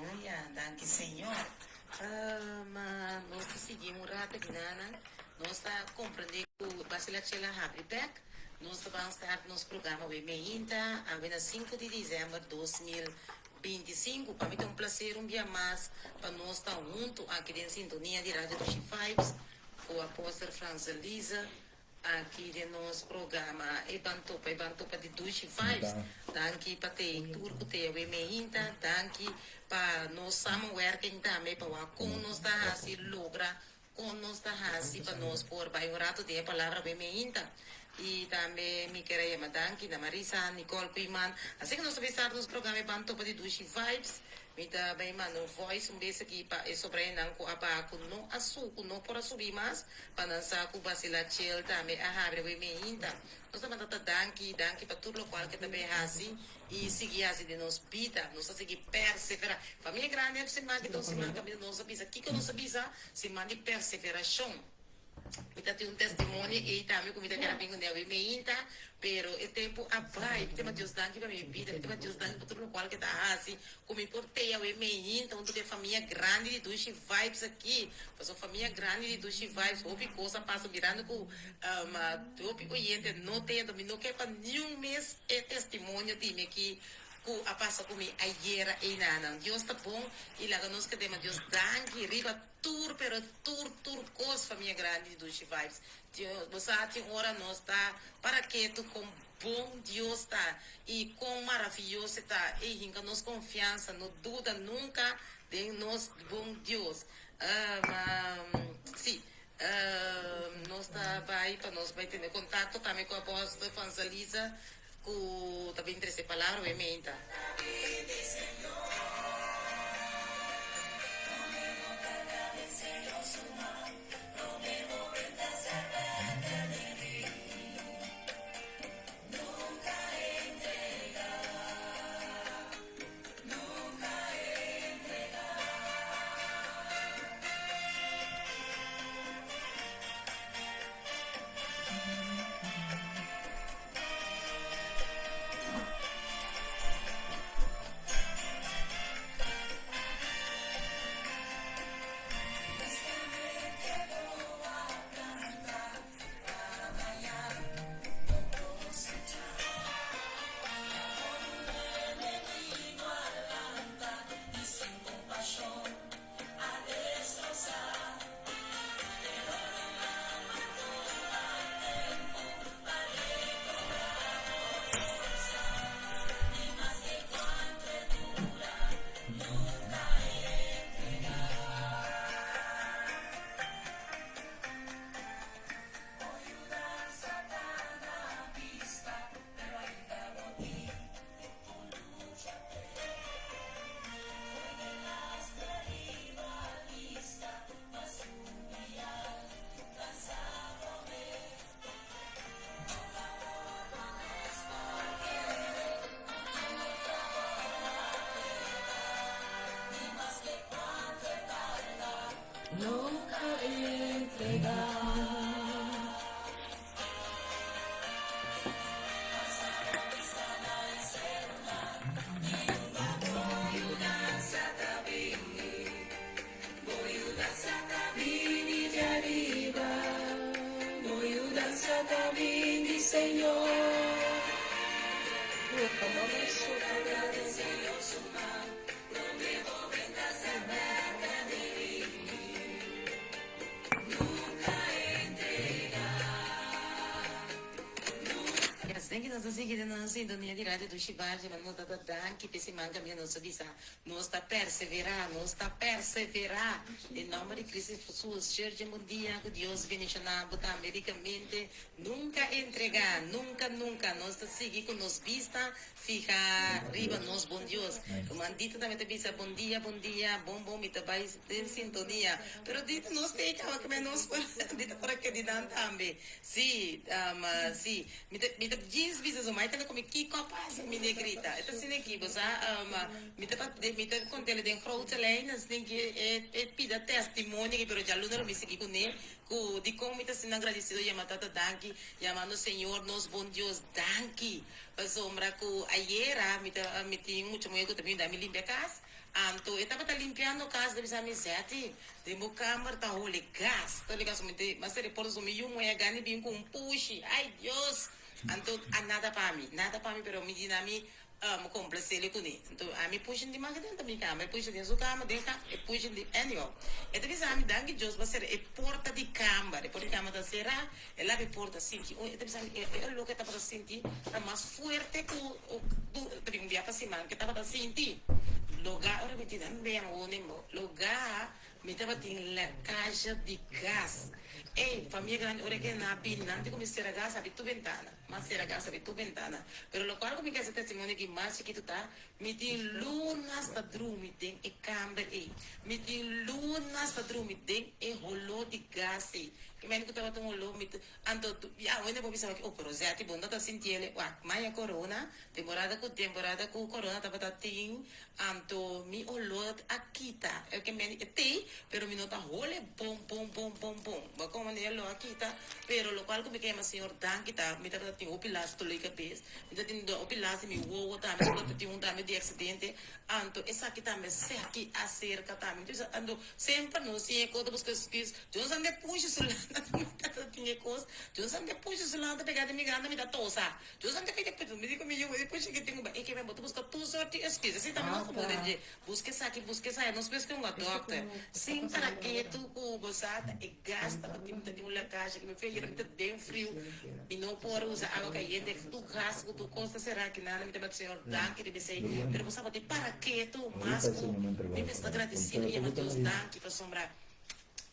Aleluya, danki Señor. Ma nos ta sigui un rato aki nana. Nos ta comprende cu Basila Chela habri bek. Nos ta ban start nos programa awe meinta, awe na sinku di december 2025. Pa mi ta un placer un bia mas pa nos ta hunto aki den sintonia di Radio Dushi Vibes cu Apostel Frans Elise. Aki den nos programa E Ban Topa, E Ban Topa di Dushi Vibes. Danki pa te tur ku te awe meinta. Danki pa nos samenwerking tambe pa wak kon nos ta hasi logra, kon nos ta hasi pa nos por bai un rato den e palabra awe meinta. I tambe mi kier a yama danki na Marisa, Nicole Koeiman. Asina ku nos ta bai start nos programa E Ban Topa di Dushi Vibes. Mi ta bai manda un voice un bes aki pa e sobraenan ku a baha ku no a su ku no por a subi mas pa nan sa ku Basila Chel tambe a habri awe meinta. Nos ta manda ta danki, danki pa tur lokual ke ta bay hasi i sigui hasi den nos bida. Nos ta sigui persevera. Famia grandi e siman ki ta un siman kaminda nos a bisa kiko nos a bisa? Siman di perseverashon. Mi ta tin un testimonio ei tambe ku mi ta kere bin kuné awe meinta, pero e tempu a bai. Mi ta yama Dios danki pa mi bida, mi ta yama Dios danki pa tur lokual ke ta hasi ku mi por tei awe meinta huntu ku e famia grandi di Dushi Vibes aki. Pasobra famia grandi di Dushi Vibes hopi kos a pasa mirando ku hopi oyente no tei, anto mi no ke pa niun mes e testimonio di mi aki ku a pasa ku mi ayera einanan. Dios ta bon i laga nos keda yama Dios danki riba. Tur pero tur tur kos famia grandi di Dushi Vibes Dios bo sa tin ora nos ta para ketu kon bon Dios ta y kon maraviyoso e ta ey hinka nos konfiansa no duda nunka den nos bon Dios si nos ta bay pa nos bay tene kontakto tambe ku Apostel Fanzaliza ku ta bin trese palabra bo e meinta. Yes, danki nos ta sigui den nos sintonia di Radio Dushi Barge, ma nos ta ta danki p'e siman kaminda nos a bisa nos ta perseverá, nos ta perseverá den nomber di Cristo Jesus. Church bon dia, ku Dios bendishoná bo tambe rikamente. Nunka entregá, nunka nunka, nos ta sigui ku nos bista fiha riba nos bon Dios. Ruman Dita tambe ta bisa bon dia, bon dia, bon bon mi ta bai den sintonia. Pero Dita nos ta ei kaba keme nos por Dita por a kedi nan tambe. Sí, sí, mi ta mi ta djis. djins bisa su mai kende ku mi kiko a pasa mi negrita e ta asina aki bo sa mi ta mi ta kont'el den grote lijn asina aki e pida testimonio aki pero djaluna lo mi sigui kuné ku dikon mi ta asina agradesido yama tata danki yamando señor nos bon Dios danki pasobra ku ayera mi ta mi tin mucha muhé ku ta bin yuda mi limpia kas anto e tabata limpiando kas ta bisa mi Zetty Den bo kamer ta hole gas. Ta liga su mi te mas te reporta su mi yu muhé a gani bin ku un pushi. Ai Dios! Anto a nada pa mi, nada pa mi pero mi di na mi komplasele kuné. Anto ami pushi di manga den ta mi kama, e pushi den su kama, den kama, e pushi di anyhow. E ta bisa mi danki Dios bo a sera e porta di kamber, e porta di kamber ta será, e laba e porta sinti un, e ta bisa mi e olor ku e tabata sinti ta mas fuerte ku ta bin un bia pa siman ku e tabata sinti. Loga ora mi tin den woning bo. Lugá mi tabatin lèkasha di gas. Ey, famia grandi ora ke nan a bini nan tin ku mi sera gas abi tur bentana. M'a sera gas abi tur bentana. Pero lokual ku mi ke hasi testimonio aki mas chikitu ta, mi tin lunas ta drumi den e kamber ey. Mi tin lunas ta drumi den e holó di gas ey. Ke mende ku tabata un holó mi ta anto ya awor bo bisa oh pero Zetty bo no ta sintiel wak maya corona temporada ku temporada ku corona tabata tin Anto mi olor a kita. El ke meni e tei, pero mi no ta hole bon bon bon bon bon. Bo komo manera lo a kita, pero lokual ku mi ke yama Señor danki ta, mi tabata tin hopi las dolor di kabes, mi ta tin hopi las di mi wowo tambe, so ta tin un tambe di aksidente, anto esaki tambe seki aserka tambe. Mi ta bisa, anto semper nos tin e kos ta buska excuse, Dios a manda pusha su lana, mi tabata tin e kos, Dios a manda pusha su lana ta pega den mi granda mi ta tosa. Dios a defi di mi di ku mi yu e pushi ki tin ku e ke bo ta buska tur sort di excuse asina tambe nos ta pone dje buska esaki buska esaya nos mes ke un dokter sin para ketu ku bo sa ta e gas tabatin mi ta tin un lakashi ku mi fe yera mi ta den friu mi no por usa awa kayente tur gas ku tur kos ta sera kinan mi ta bati señor danki riba esei pero bo sa bo tin para ketu mas ku mi mester gradisido i yama Dios danki pasobra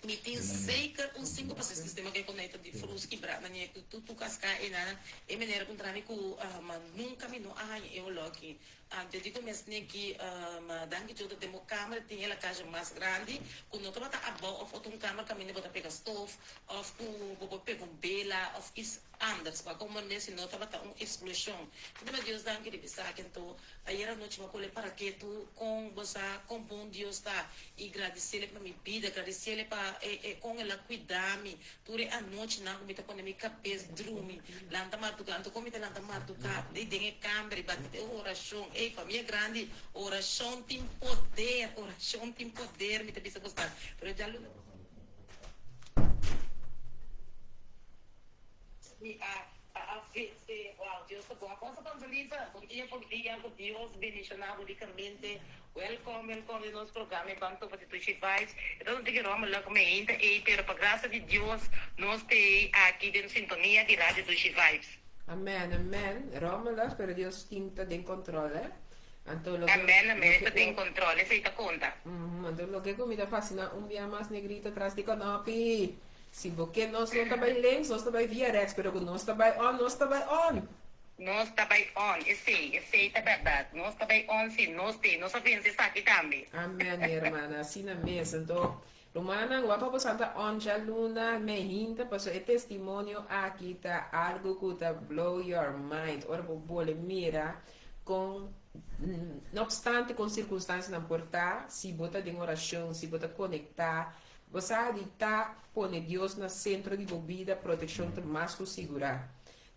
Mi tin zeker un sinku pa ses sistema ke konekta di frus kibrá na nie ku tur tur kaská e nan e manera ku ntra mi ku ma nunka mi no a haña e oló aki. Anto di ku mes neki ma danki Dios ta den bo kamer tin e lakashi mas grandi ku no tabata abou òf otro un kamer kaminda bo ta pega stof òf ku bo por pega un bela òf is anders pa komo ne si no tabata un eksploshon. Mi ta ba Dios danki riba esaki anto Ayer anochi mi a pone para ketu kon bo sa kon bon Dios ta i gradisiele pa mi bida, gradisiele pa e e kon el a kuida mi tur e anochinan ku mi ta pone mi kabes drumi, lanta marduká. Anto kon mi ta lanta marduká di den e kamber i bati den orashon. Ey famia grandi, orashon tin poder, orashon tin poder mi ta bisa bo sa. Pero djaluna. Mi a a vence. Wow Dios ta bon. Apostle Consolisa, bon dia bon dia ku Dios bendiciona bo ricamente. Welcome welcome den nos programa e Ban Topa di Dushi Vibes. E ta un tiki rommelig ku mi ainda ei pero pa gracia di Dios nos t'ei aki den sintonia di Radio Dushi Vibes. Amen amen rommelig pero Dios tin ta den control eh anto loke Amen amen e loke ta den control esei ta conta. Anto loke ku mi ta fasina un bia mas negrito tras di konopi. Si bo ke nos no ta bai links, nos ta bai via rechts, pero ku nos ta bai on, nos ta bai on! Nos ta bai on, esei, esei ta bèrdat. Nos ta bai on si, nos te, nos a vense esaki tambe. Amen mi hermana, asina mes. Anto, rumannan, wak pa boso ta on djaluna mehinta, pasobra e testimonio aki ta algu ku ta blow your mind. Ora bo bole mira kon, no opstante kon sirkunstansianan por ta, si bo ta den orashon, si bo ta konektá, Bo sa di ta pone Dios na sentro di bo bida, protekshon ta mas ku sigurá.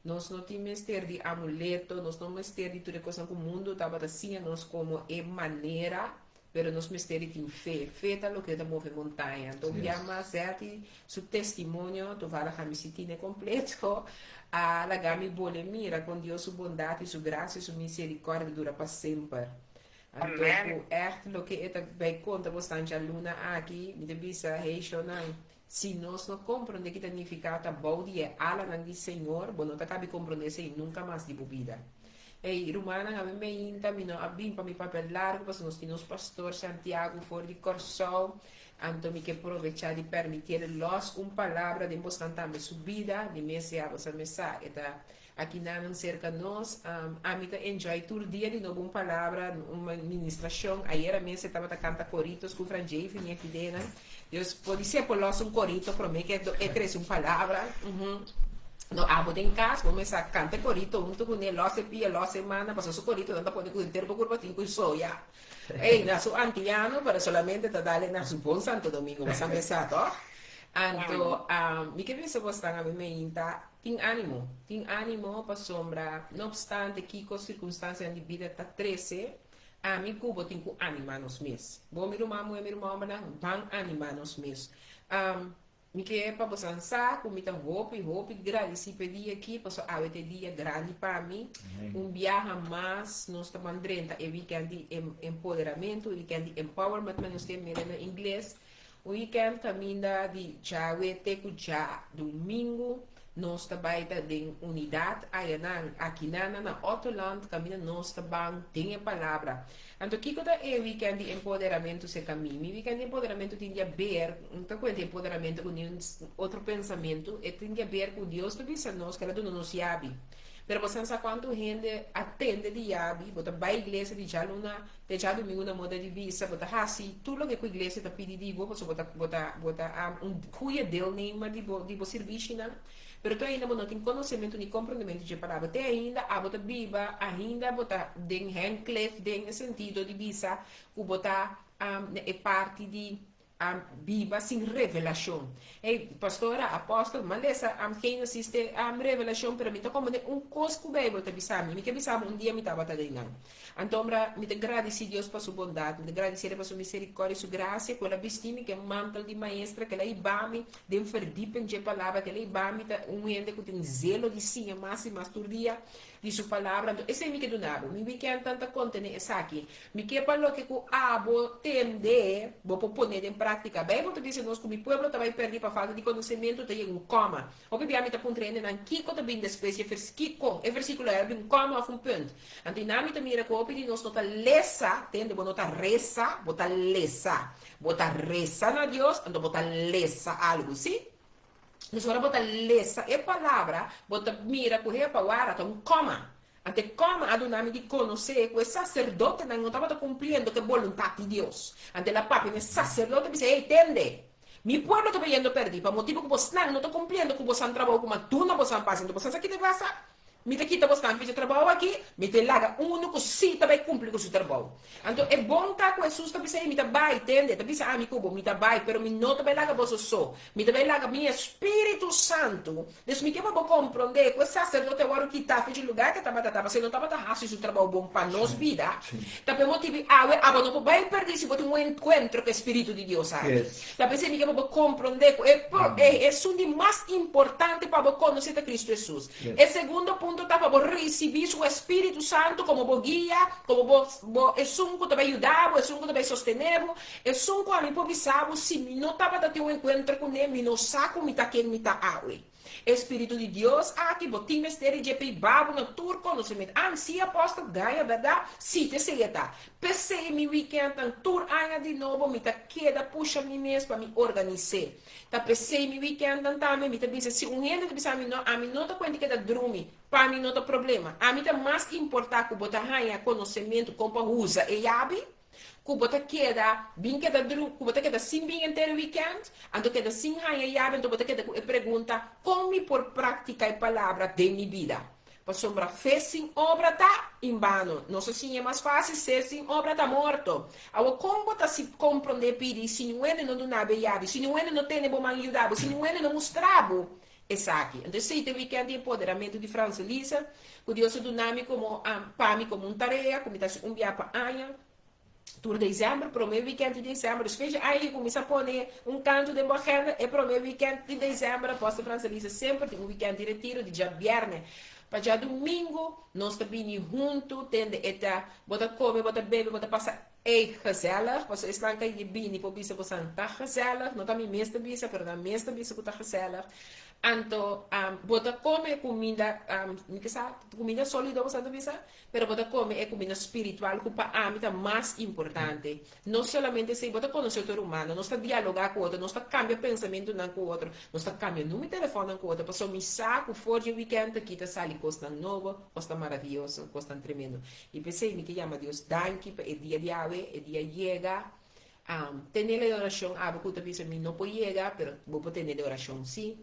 Nos no tin mester di amuleto, nos no mester di tur e kosnan ku mundu tabata siña nos komo e manera, pero nos mester di tin fe. Fe ta loke ta move montaña. Anto yama Zetty su testimonio, tovallig ami si tine kompleto, a laga mi bole mira kon Dios su bondat i su grasia i su miserikòrdia ta dura pa semper. Anto Amen. ku ègt loke e ta bai konta bo stan djaluna aki, mi ta bisa, Hey shownan, si nos no komprondé ki ta nifiká ta bou di e alanan di Señor, bo no ta kabi komprondé esei nunka mas di bo bida. Hey, rumannan, awe meinta mi no a bin pa mi papia largu pasobra nos tin nos pastor Santiago for di Kòrsou, anto mi ke probechá di pèrmitié lòs un palabra den bosnan tambe su bida, di mes ya boso a mes sa, e ta Aki nan serka nos, ami ta enjoy tur dia di nobo un palabra, un ministracion. Ayera mes e tabata canta coritos cu Fran Jayvin y Fidena. Dios, podise por los un corito prome ke e trece un palabra. No abo den kas, bo mester a kanta e korito huntu kuné, lòs e pia, lòs e mana, pasobra su korito nan ta pone ku henter bo kurpa tin ku soya. Ey, na su antiano, pero solamente ta dale na su bon Santo Domingo, bo sa mesa tòg? Anto, mi ke bisa bosnan ami meinta, tin ánimo, tin ánimo pasobra no opstante kiko sirkunstansianan di bida ta trese, ami ku bo tin ku animá nos mes. Bo mi ruman muhé, mi ruman hòmbernan, ban animá nos mes. Mi ke pa bosan sa ku mi ta hopi hopi gradisí p'e dia aki, pasobra awe ta e dia grandi pa mi. Un biaha mas nos ta ban drenta e wikènt di empoderamentu, e wikènt di empowerment manera nos ta mira na ingles. Un wikènt kaminda di djawe te ku djadumingu nos ta bai ta den unidat ayanan akinana na Ottoland kaminda nos ta ban den e palabra. Anto kiko ta e weekend di empoderamentu serka mi? Mi weekend di empoderamentu tin di haber, no ta kuenta empoderamentu ku niun otro pensamentu, e tin di haber ku Dios ta bisa nos ku el a duna nos yabi. Pero bo san sa kuantu hende a tende di yabi, bo ta bai iglesia di djaluna te djadumingu na moda di bisa, bo ta hasi tur loke ku iglesia ta pidi di bo pasobra bo ta bo ta bo ta un goeie deelnemer di bo di bo sirbishinan. Pero te ainda bo no tin konosementu ni komprendementu dje palabra. Te ainda abo ta biba, ainda bo ta den hènklef den e sentido di bisa ku bo ta na e parti di biba sin revelashon. Hey, pastora, apòstel, m'a lesa Génesis te Revelashon, pero mi ta komprendé un kos ku Beibel ta bisa mi. Mi ke bisa bo un dia mi tabata den nan. Antombra, mi ta gradisí Dios pa su bondat, mi ta gradisí El pa su miserikòrdia i su grasia ku El a bistí mi ku e mantel di maestra, ku El a hiba mi den verdieping dje Palabra, ku El a hiba mi ta un hende ku tin zelo di siña mas i mas tur dia di su Palabra. Anto, esei mi ke duna bo. Mi wikèntnan ta kontené esaki. Mi ke pa loke ku abo tende, bo por pone den práktika. Beibel ta bisa nos ku mi pueblo ta bai pèrdí pa falta di konosementu, ta yega un kòma. Hopi bia mi ta puntra hendenan kiko ta bin despues di e vers kiko e versikulo ei a bin un kòma òf un punt. Anto i nan mi ta mira ku hopi di nos no ta lesa, tende, bo no ta resa, bo ta lesa. Bo ta resa na Dios, anto bo ta lesa algu, si? Dus ora bo ta lesa e palabra, bo ta mira ku hepa wara ta un kòma. Anto e kòma a duna mi di konosé ku e saserdotenan no tabata kumpliendo ku e boluntat di Dios. Anto el a papia na e saserdote bisa, Ei, tende! Mi pueblo ta bayendo pèrdí pa motibu ku bosnan no ta kumpliendo ku bosan trabou ku mi a duna bosan pa hasi. Anto bosan sa ki ta pasa? Mi ta kita bosnan fecha trabou aki, mi ta laga unu ku sí ta bai kumpli ku su trabou. Anto e bon ta ku Hesus ta bisa, Ei, mi ta bai, tende, e ta bisa ami ku bo, mi ta bai, pero mi no ta bai laga boso so. Mi ta bai laga mi e Spiritu Santu. Dus mi ke pa bo komprondé ku e saserdote a wòrdu kitá for dje lugá ku e tabata ta, pasobra e no tabata hasi su trabou bon pa nos bida. Ta p'e motibu awe abo no por bai pèrdí si bo tin un enkuentro ku e Spiritu di Dios aki. Ta p'esei mi ke pa bo komprondé ku e esun di mas importante pa bo konosé ta Kristu Hesus. E segundo punto ta pa bo risibí su Spiritu Santu komo bo guia, komo bo bo esun ku ta bai yuda bo, esun ku ta bai sostené bo, Esun ku ami por bisa bo, si mi no tabata tin un enkuentro kuné, mi no sa ku mi ta ken mi ta awe. E Spiritu di Dios aki, bo tin mester di dje p'ei ba bo na tur konosementu. An, si, apòstel, gaña, bèrdat? Si, t'esei e ta. P'esei mi wikèntnan tur aña di nobo mi ta keda pusha mi mes pa mi organis'é. Ta p'esei mi wikèntnan tambe mi ta bisa, si un hende ta bisa mi no, ami no ta kuenta keda drumi, pa mi no ta problema. Ami ta mas importá ku bo ta haña konosementu kon pa usa e yabi. Ku bo ta keda bin keda dru, ku bo ta keda sin bin henter e wikènt, anto keda sin haña yabi, anto bo ta keda ku e pregunta, Kon mi por praktiká e palabra den mi bida? Pasobra fe sin obra ta inbano. Nos a siña mas fásil, Fe sin obra ta morto. Awor, kon bo ta si komprondé pidi si niun hende no duna bo e yabi, si niun hende no tene bo man yuda bo, si niun hende no mustra bo esaki? Anto esei ta e wikènt di empoderamentu di Frans Elisa, ku Dios a duna mi komo pa mi komo un tarea ku mi ta hasi un bia pa aña, tur desèmber, promé wikènt di desèmber. Dus fecha aña ke kuminsá pone un kantu den bo agenda, e promé wikènt di desèmber Apòstel Frans Elisa semper tin un wikènt di retiro di djabièrnè pa djadumingu. Nos ta bini huntu, tende e ta, bo ta kome, bo ta bebe, bo ta pasa Ey, gezellig, pasobra esnan ka bini por bisa bosan ta gezellig, no ta mi mes ta bisa, pero nan mes ta bisa ku ta gezellig. Anto, bo ta kome e kuminda, mi ke sa, kuminda solido bosan ta bisa, pero bo ta kome e kuminda spiritual ku pa ami ta mas importante. No solamente esei, bo ta konosé otro rumannan, nos ta dialogá ku otro, nos ta kambia pensamentunan ku otro, nos ta kambia number di telefònnan ku otro, pasobra mi sa ku for dje wikènt aki ta sali kosnan nobo, kosnan maravioso, kosnan tremendo. I p'esei mi ke yama Dios danki pa e dia di awe, e dia yega. Tene la e orashon abo ku ta bisa mi no por yega, pero bo por tene la e orashon si.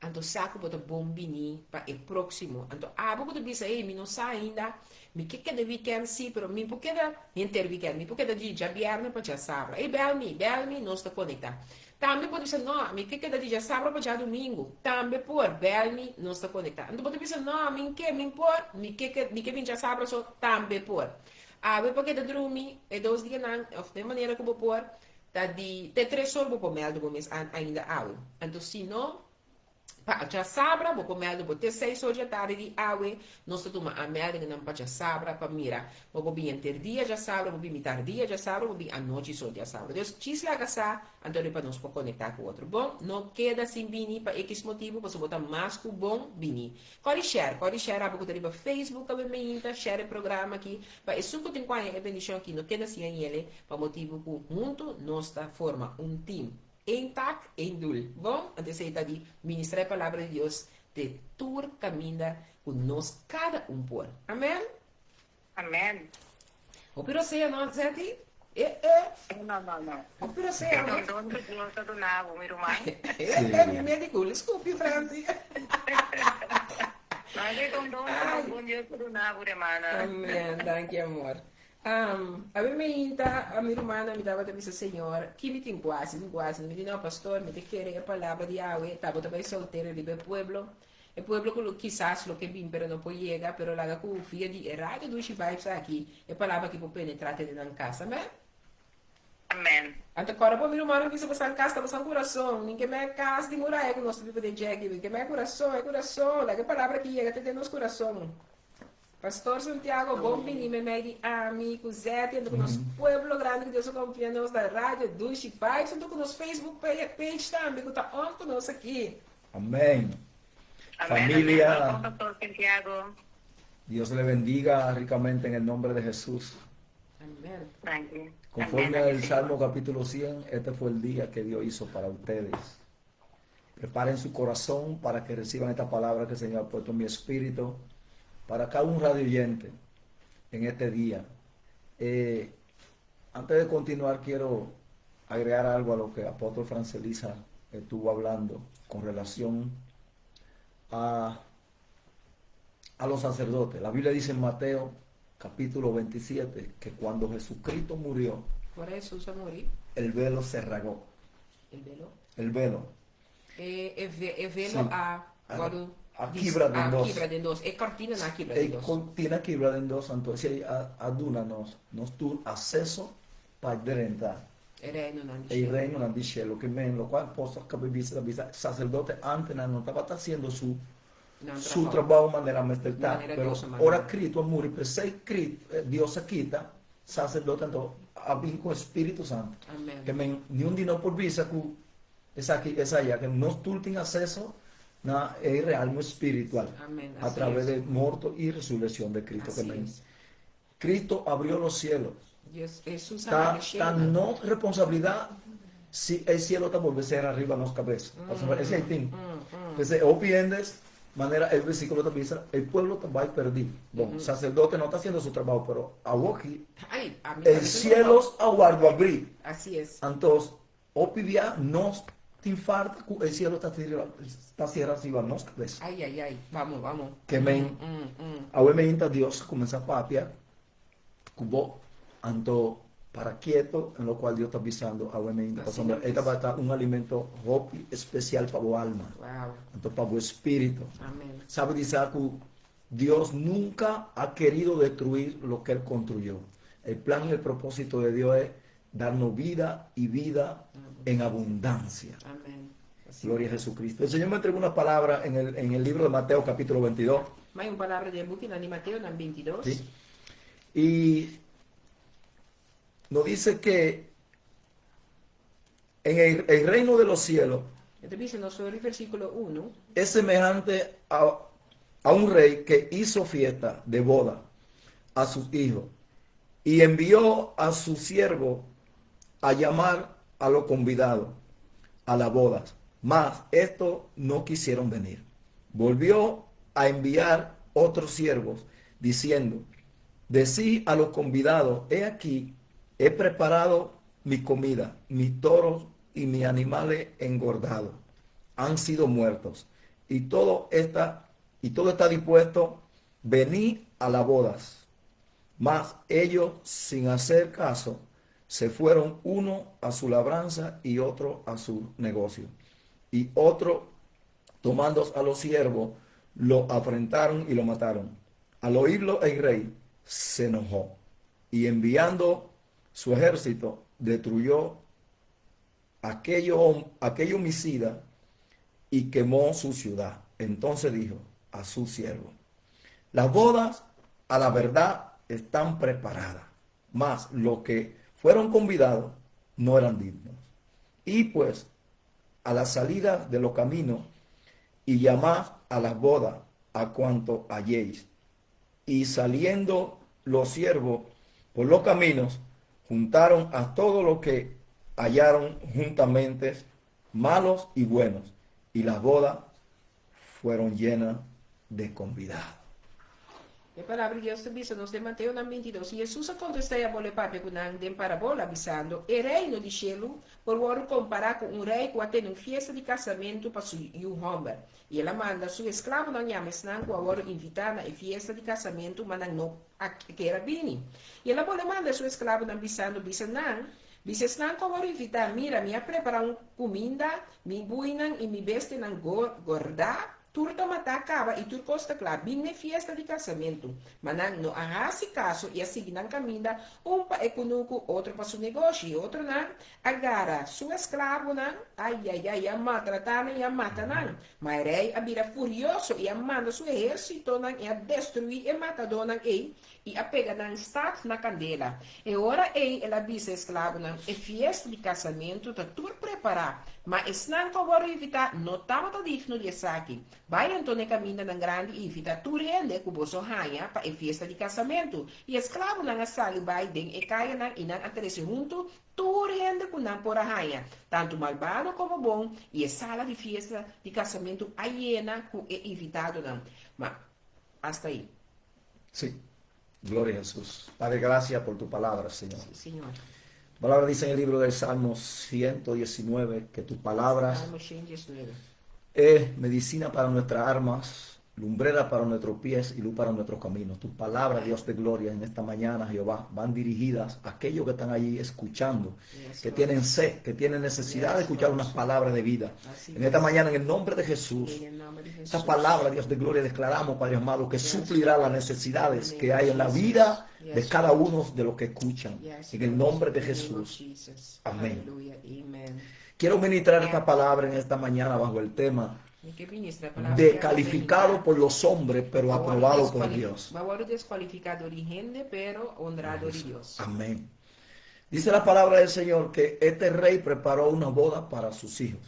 Anto sa ku bo ta bon bini pa e próksimo. Anto abo ku ta bisa, Ey, mi no sa ainda, mi ke keda wikènt sí, pero mi por keda henter wikènt, mi por keda di djabièrnè pa djasabra. Ey, bèl mi, bèl mi, nos ta konektá. Tambe bo ta bisa, No, mi ke keda di djasabra pa djadumingu. Tambe por, bèl mi, nos ta konektá. Anto bo ta bisa, No, mi ke, mi por, mi ke, mi ke bin djasabra so. Tambe por. Awe pa keda drumi e dos dianan, òf den manera ku bo por, Ta di te tres or bo por mèldu bo mes ainda awe. Anto si no, pa djasabra bo por mèldu bo te seis or djatardi di awe. Nos ta tuma aanmeldingennan pa djasabra pa mira. Bo por bin henter dia djasabra, bo por bin mitar dia djasabra, bo por bin anochi so djasabra. Dus djis laga sa, anto riba nos por konektá ku otro. Bon, no keda sin bini pa ekis motibu, pasobra bo ta mas ku bon bini. Kòri share, kòri share abo ku ta riba Facebook awe meinta, share e programa aki pa esun ku tin ku haña e bendishon aki no keda sin hañ'ele pa motibu ku huntu nos ta forma un team. Eén tak, één doel. Bon, anto esei ta di ministra e palabra di Dios te tur kaminda ku nos kada un por. Amen. Amen. Hopi rosea no, Zetty? Eh, eh. No, no, no. Hopi rosea no. E don ku Dios a duna bo, mi ruman. Eh, eh, mi medico, le scupi, Franci. No, esei ta un don ku nos bon Dios a duna bo, hermana. Amen, danki amor. Um, awe meinta, mi rumannan, mi tabata bisa Señor, ki mi tin ku hasi, tin ku hasi? Mi di, no, pastor, mi ta kere e palabra di awe, tabata bai soltero riba e pueblo. E pueblo ku lo kisas lo ke bin pero no por yega, pero laga ku via di e Radio Dushi Vibes aki, e palabra aki por penetra te den nan kas. Amen? Amen. Anto kòrda bo mi rumannan bisa bosan kas ta bosan kurason, nin ke mei kas di muraya ku nos ta biba den dje aki, nin ke mei kurason, e kurason, laga e palabra aki yega te den nos kurason. Pastor Santiago, bon bini meimei di ami ku Zetty anto ku nos pueblo grandi ku Dios a konfia nos na Radio Dushi Vibes anto ku nos Facebook page tambe ku ta on ku nos aki. Amén. Amén, amén. Familia, Welkom, Pastor Santiago. Dios le bendiga ricamente en el nombre de Jesús. Amén. Danki. Conforme Amén, danki, al Señor. Salmo capítulo 100, este fue el día que Dios hizo para ustedes. Preparen su corazón para que reciban esta palabra que el Señor ha puesto en mi espíritu para cada un radio oyente en este día. Eh, antes de continuar, quiero agregar algo a lo que Apóstol Francelisa estuvo hablando con relación a, a los sacerdotes. La Biblia dice en Mateo capítulo 27 que cuando Jesucristo murió, Ora Hesus a muri, el velo se rasgó. el velo. El velo. E, e, ve, e velo Sí. a A, wòrdu a dis, kibra den a dos. kibra den dos. E kortina nan a kibra den E dos. kortina kibra den dos, anto esei a, a duna nos, nos tur aseso pa drenta E reinonan di e shelu. reinonan di shelu. Ke men, lokual apòstel kaba bisa ta bisa, saserdote antenan no tabata hasiendo su, Nan su trabou. trabou manera mester ta. Manera Pero Dios a manda ora nan. Cristo a muri, p'esei Cri, Dios a kita saserdote anto a bin ku e Spiritu Santu. Amen. Ke men, niun di nos por bisa ku Esaki es aya ke nos tur tin aseso na e realmo spiritual Amén, a así traves es. de morto y resurrección de Cristo. Así Ke men es. Cristo abrió los cielos. Dios, Jesús a Ta, habri ta shielunan. nos responsabilidad si e cielo ta bolbe sera riba nos cabeza. Pasobra esei tin. P'esei hopi hendes, manera e versículo ta bisa, e pueblo ta bai perdí. Bon, sacerdote no ta haciendo su trabao, pero awoki Ay, ami e tambe tin trabao. cielos a wardo abrí. Así es. Antos, Hopi bia nos tin farta ku e sielo ta ta sera riba nos kabes. Ai ai ai, vamo vamo. Ke men awe meinta Dios a kuminsá papia ku bo, anto para kieto en lo kual Dios ta bisando awe meinta, pasobra e tabata un alimento hopi espesial pa bo alma, anto pa bo espiritu. Sabi di sa ku Dios nunka a kerido destruir lo ke El konstruyó. El plan y el propósito de Dios es darnos vida y vida en abundancia. Amén. Así Gloria a Jesucristo. El Señor me entregó una palabra en el, en el libro de Mateo capítulo 22. M'a un palabra den buki di Mateo nan 22. ¿Sí? Y nos dice que en el, el reino de los cielos E ta bisa nos for di versíkulo 1. es semejante a, a un rey que hizo fiesta de boda a sus hijos y envió a su siervo a llamar a los convidados a las bodas, mas estos no quisieron venir. Volvió a enviar otros siervos diciendo, Decí a los convidados, he aquí, he preparado mi comida, mis toros y mis animales engordados han sido muertos. y todo está, y todo está dispuesto, venid a las bodas. Mas ellos, sin hacer caso, se fueron uno a su labranza y otro a su negocio. Y otro, tomando a los siervos, lo afrentaron y lo mataron. Al oírlo el rey se enojó y enviando su ejército destruyó aquello, aquel homicida y quemó su ciudad. Entonces dijo a su siervo, las bodas a la verdad están preparadas, mas los que fueron convidados no eran dignos. Y pues a la salida de los caminos y llamad a las bodas a cuanto halléis. Y saliendo los siervos por los caminos, juntaron a todo lo que hallaron juntamente, malos y buenos, y las bodas fueron llenas de convidados. E palabra di Dios ta bisa nos den Mateo nan 22, I Hesus a kontestá i a bolbe papia ku nan den parabola, bisando, E reino di shelu por wòrdu kompará ku un rei ku a tene un fiesta di kasamentu pa su yu hòmber. I el a manda su esklabonan yama esnan ku a wòrdu invitá na e fiesta di kasamentu, ma nan no a kere bini. I el a bolbe manda su esklabonan, bisando, Bisa nan, Bisa esnan ku a wòrdu invitá, Mira, mi a prepará un kuminda, mi buinan i mi bestianan gordá, Tur ta matá kaba i tur kos ta kla, bin n'e fiesta di kasamentu. Ma nan no a hasi kaso i a sigui nan kaminda, un pa e kunuku, otro pa su negoshi, i otronan a gara su esklabonan, ai-ai-ai, i a maltratá nan i a mata nan. Ma e rei a bira furioso i a manda su ehérsitonan i a destruí e matadónan ei i a pega nan stat na kandela. E ora ei el a bisa e esklabonan, E fiesta di kasamentu ta tur prepará, ma esnan ku a wòrdu invitá no tabata digno di esaki. Bai anto na e kamindanan grandi i invitá tur hende ku boso haña pa e fiesta di kasamentu. I e esklabonan a sali bai den e kayanan i nan a trese huntu tur hende ku nan por a haña, tantu malbado komo bon, i e sala di fiesta di kasamentu a yena ku e invitadonan. Ma asta ei. Sí. Gloria a Jesús. Padre, gracias por tu palabra, Señor. Sí, Señor. Tu palabra dice en el libro del Salmo 119 que tus palabras Salmo 119. es medicina para nuestras armas, lumbrera para nuestros pies y luz para nuestros caminos. Tu palabra, Dios de gloria, en esta mañana, Jehová, van dirigidas a aquellos que están allí escuchando, Yes, que Lord. tienen sed, que tienen necesidad de Yes, escuchar Lord. unas palabras de vida. Así En esta es. mañana, en el nombre de Jesús, En el nombre de Jesús. esta palabra, Dios de gloria, declaramos, Padre amado, que Yes, suplirá Lord. las necesidades In the que name hay of en la Jesus. vida de Yes, cada Lord. uno de los que escuchan. Yes, En el Lord. nombre de In the name of Jesús. Jesus. Amén. Aleluya. Amen. Quiero ministrar esta palabra en esta mañana bajo el tema Mi ke ministra palabra descalificado por los hombres, pero aprobado por Dios. Bo a wòrdu deskualifiká dor di hende, pero honrá dor di Dios. Amén. Dice la palabra del Señor que este rey preparó una boda para sus hijos.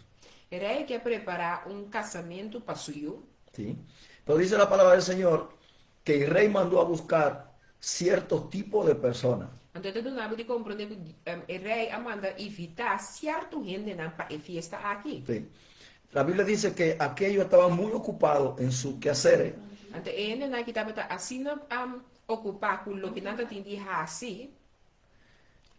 E rei ke a prepará un kasamentu pa su yu. ¿Sí? Pero dice la palabra del Señor que el rey mandó a buscar cierto tipo de personas. Anto e ta duna bo di komprondé ku e rei a manda invitá sierto hendenan pa e fiesta aki. Sí. La Biblia dice que aquellos estaban muy ocupados en sus quehaceres. Anto e hendenan aki tabata asina okupá ku loke nan ta tin di hasi.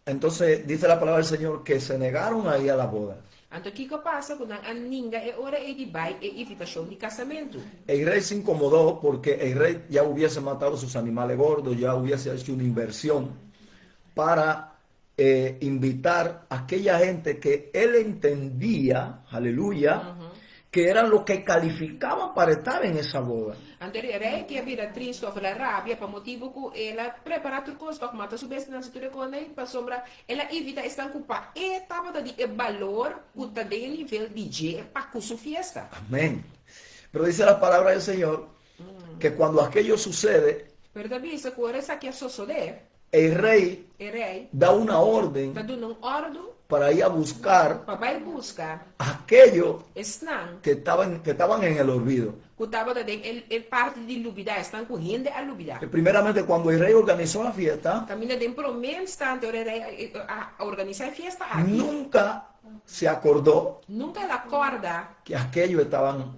Entonces dice la palabra del Señor que se negaron a ir a la boda. Anto kiko a pasa ku nan a ninga e ora ei di bai e invitashon di kasamentu? El rey se incomodó porque el rey ya hubiese matado sus animales gordos, ya hubiese hecho una inversión para invitar a aquella gente que él entendía, aleluya, que eran los que calificaban para estar en esa boda. Anto e rei ke a bira tristu òf el a rabia pa motibu ku el a prepará tur kos òf mata su bestianan si tur e kos ei, pasobra el a invitá esnan ku pa e tabata di e balor ku ta den e nivel di dje pa ku su fiesta. Amén. Pero dice la palabra del Señor que cuando aquello sucede, Pero ta bisa ku ora esaki a sosodé, el rey e rei da una orden ta duna un òrdu para ir a buscar pa bai buska aquellos esnan que estaban en el olvido. ku tabata den e e parti di lubidá, esnan ku hende a lubidá. Primeramente, cuando el rey organizó la fiesta, Kaminda den promé instante ora e rei a a organisá e fiesta aki, nunca se acordó nunka el a kòrda que aquellos estaban,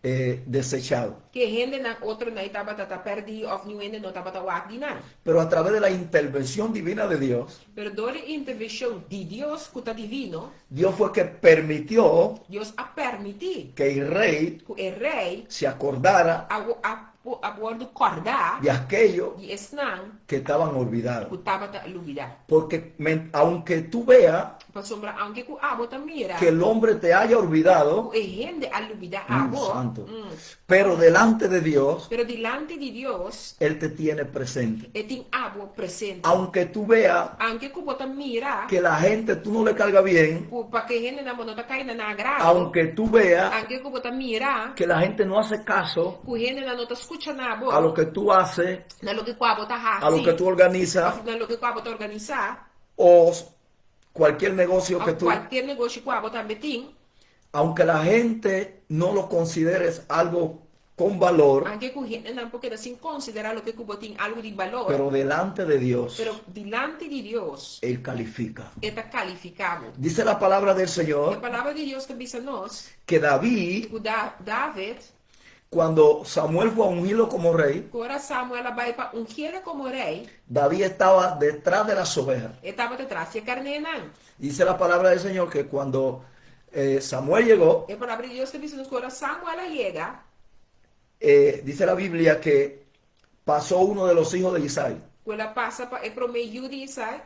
Desechado. Ku e hendenan otronan ei tabata ta pèrdí òf niun hende no tabata wak di nan. Pero a través de la intervención divina de Dios. Pero dor di intervenshon di Dios ku ta divino. Dios fue que permitió. Dios a permití. Que el rey. Ku e rei. Se acordara. A a wòrdu kòrdá. De aquello. Di esnan. Que estaban olvidados. Ku tabata lubidá. Porque aunke tu vea. Pasobra aunke ku abo ta mira. Que el hombre te haya olvidado. Ku e hende a lubidá abo. Santo. Pero delante de Dios. Pero dilanti di Dios. El te tiene presente. E tin abo presente. Aunke tu vea. Aunke ku bo ta mira. Que la gente tu no le carga bien. Ku pa ku e hendenan bo no ta kai na nan agrado. Aunke tu vea. Aunke ku bo ta mira. Que la gente no hace caso. Ku hendenan no ta skucha na bo. A lo que tu hace. Na loke ku abo ta hasi. A lo que tu organiza. Òf na loke ku abo ta organisá. O cualquier negocio que Òf tu. kualkier negoshi ku abo tambe tin. Aunque la gente no lo consideres algo con valor. Anke ku hendenan por keda sin konsiderá loke ku bo tin algu di balor. Pero delante de Dios. Pero dilanti di Dios. El califica. E ta kalifiká bo. Dice la palabra del Señor. E palabra di Dios ta bisa nos. Que David. Ku David. Cuando Samuel fue a ungirlo como rey. Ku ora Samuel a bai pa ungié komo rei. David estaba detrás de las ovejas. E tabata tras di e karnénan. Dice la palabra del Señor que cuando Samuel llegó. E palabra di Dios ta bisa nos ku ora Samuel a yega. Dice la Biblia que pasó uno de los hijos de Isaí. Ku el a pasa pa e promé yu di Isaí.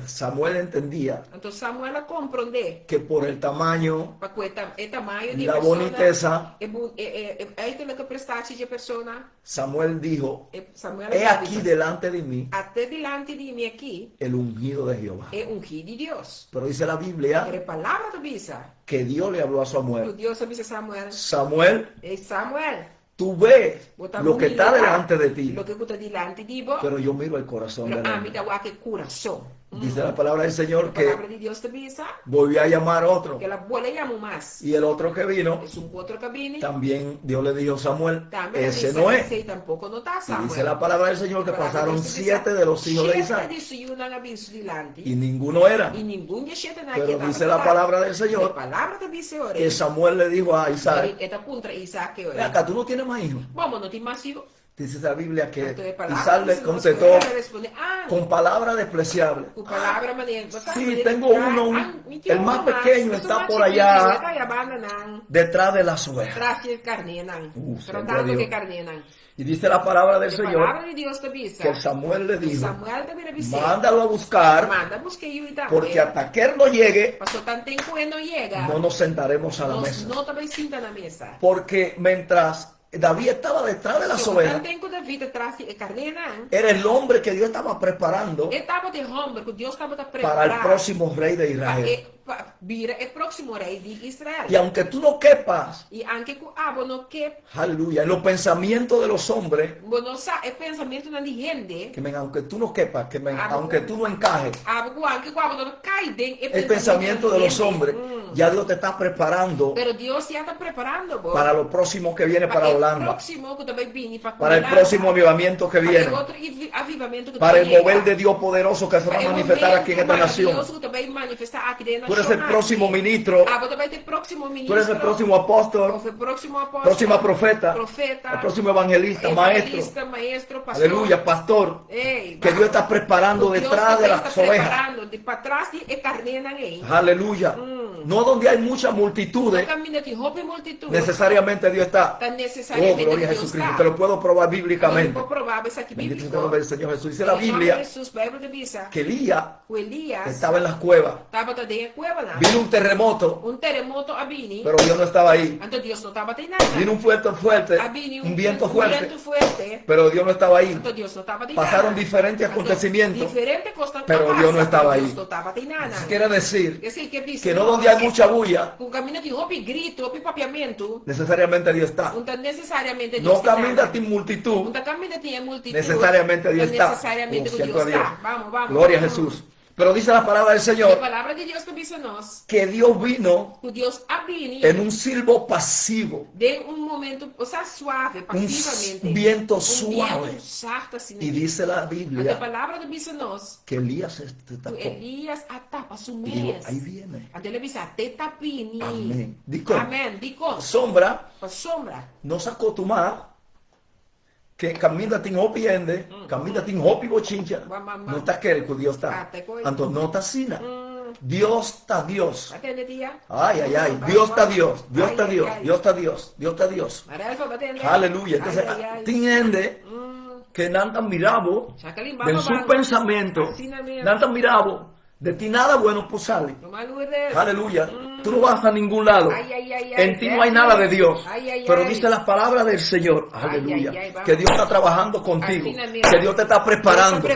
Samuel entendía. Anto Samuel a komprondé. Que por el tamaño. Pa ku e e tamaño di e La persona. boniteza. E bu e e uiterlijke prestatie di e persona. Samuel dijo. E Samuel a He bisa. aquí delante de mí. Ate dilanti di mi aki. El ungido de Jehová. E ungí di Dios. Pero dice la Biblia. Pero e palabra ta bisa. Que Dios le habló a Samuel. Ku Dios a bisa Samuel. Samuel. Ey Samuel. Tu ves Bo ta lo que está mira delante de ti. loke ku ta dilanti di bo. Pero yo miro el corazón Pero del ami hombre. ta wak e kurason. Dice la palabra del Señor E que palabra di Dios ta bisa. volvió a llamar otro. Ku el a bolbe yama un mas. Y el otro que vino, Esun ku otro ku a bini. también Dios le dijo, Samuel, Tambe el a ese bisa, no es. Esei tampoko no ta Y Samuel. dice la palabra del Señor que E palabra di pasaron Dios ta bisa, siete de los hijos de Shete Isaí. di su yunan a bin su dilanti. Y ninguno era. I ningun di e shetenan aki Pero tabata dice la ta. palabra del E Señor palabra ta bisa ora. que Samuel le dijo a Isaac, E ta puntra Isaac e ora. Ven acá, tú no tienes más hijos. Bo, bo no tin mas yu. Dice la Biblia que Anto e palabra Isaac le dice, contestó Nos a responde, ah, con palabra despreciable. Ku palabra manera, bo sa, Sí, manera tengo di uno, ah, mi tin el uno más mas, pequeño esun está mas por chikitu, allá e ta allá banda nan. detrás de las ovejas. Tras di e karnénan. Santo Tratando Dios. ku e karnénan. Y dice la palabra del E Señor palabra di Dios ta bisa. que Samuel le dijo, Samuel ta bira bis'é. Mándalo a buscar, Manda buska e yu tambe. porque hasta que él no llegue, Paso tanten ku e no yega, no nos sentaremos a la nos mesa. no ta bai sinta na mesa. Porque mientras David estaba detrás de las Pasobra ovejas, tanten ku David ta tras di e karnénan, era el hombre que Dios estaba preparando e tabata e hòmber ku Dios tabata para el prepará próximo rey de pa Israel. e pa bira e próksimo rei di Israel. Y aunque tú no quepas, I anke ku abo no ke. Aleluya, en los pensamientos de los hombres, Bo no sa e pensamentunan di hende. que men, aunque tú no quepas, que men, Abo aunque tú no encajes, Abo ku anke ku abo no kai den e el pensamiento de los hende. hombres, ya Dios te está preparando Pero Dios ya ta preparando bo para lo próximo que viene pa para e Holanda, próksimo ku ta bai bini pa para el Holanda, próximo avivamiento que pa e viene, otro avivamento ku ta para bai el yega, mover de Dios poderoso que se va pa a e manifestar aquí en momento esta nación. maravilloso ku ta bai manifestá aki den e Tú eres nashon el próximo aki. ministro, Abo ta bai ta e próksimo tú eres el ministro, próximo apóstol, òf e próksimo apóstol, próxima profeta, profeta, el próximo evangelista, maestro, evangelista, maestro, pastor. aleluya, pastor, Ey, que Dios está preparando Dios detrás de ta las ovejas. preparando di patras di e karnénan ei. Aleluya. No donde hay muchas multitudes, No kaminda tin hopi multitut. necesariamente Dios está. Ta Oh, necesariamente gloria a Dios Jesucristo. ta. Te lo puedo probar bíblicamente. Bo por proba esaki Bendito sea el bíbliko. nombre del Señor Jesús. Dice la Den nomber Biblia di Jesús, Bijbel ta bisa que Elías ku Elías estaba en las cuevas. tabata den e kuevanan. Vino un terremoto, Un teremoto a bini, pero Dios no estaba ahí. anto Dios no tabata einan. Vino un fuerte, fuerte, A bini un viento un fuerte, viento fuerte, pero Dios no estaba ahí. anto Dios no tabata einan. Pasaron diferentes Anto acontecimientos, diferente kosnan a pero Dios no pasa, estaba pero ahí. Dios no tabata einan. Quiere decir Esei ke bisa que no donde hay mucha bulla, Ku kaminda tin hopi grito, hopi papiamentu, necesariamente Dios está. Un ta necesariamente Dios No ta caminda nada. tin multitud, Un ta caminda tin e multitud, necesariamente Dios ta está. necesariamente Oh, ku cierto Dios a Dios. ta. Vamos, vamos. Gloria a Jesús. Pero dice la palabra del E Señor palabra di Dios ta bisa nos que Dios vino ku Dios a bini en un silbo pasivo, den un momento, o sea, suave, un pasivamente. viento Un suave. bientu zacht asina. Y dice la Anto e Biblia palabra ta bisa nos que Elías se ku tapó. Elías a tapa su Y dijo, mes. ahí viene. Anto el a bisa, Te ta bini. Amén. Dikon. Amèn. Dikon. Sombra Pasobra. nos a kostumá ke kaminda tin hopi hende, kaminda tin hopi bochincha, no ta kere ku Dios ta. Anto no ta asina. Dios ta Dios. Ay, ay, ay. Dios ta Dios. Dios ta Dios. Dios ta Dios. Dios ta Dios. Aleluya. Entonces, tin hende ke nan ta mira bo den su pensamiento, nan ta mira bo De ti nada bueno por sale. Aleluya. Tú no vas a ningún lado. En ti no hay nada de Dios. Pero dice la palabra del Señor. Aleluya. Que Dios está trabajando contigo. Que Dios te está preparando.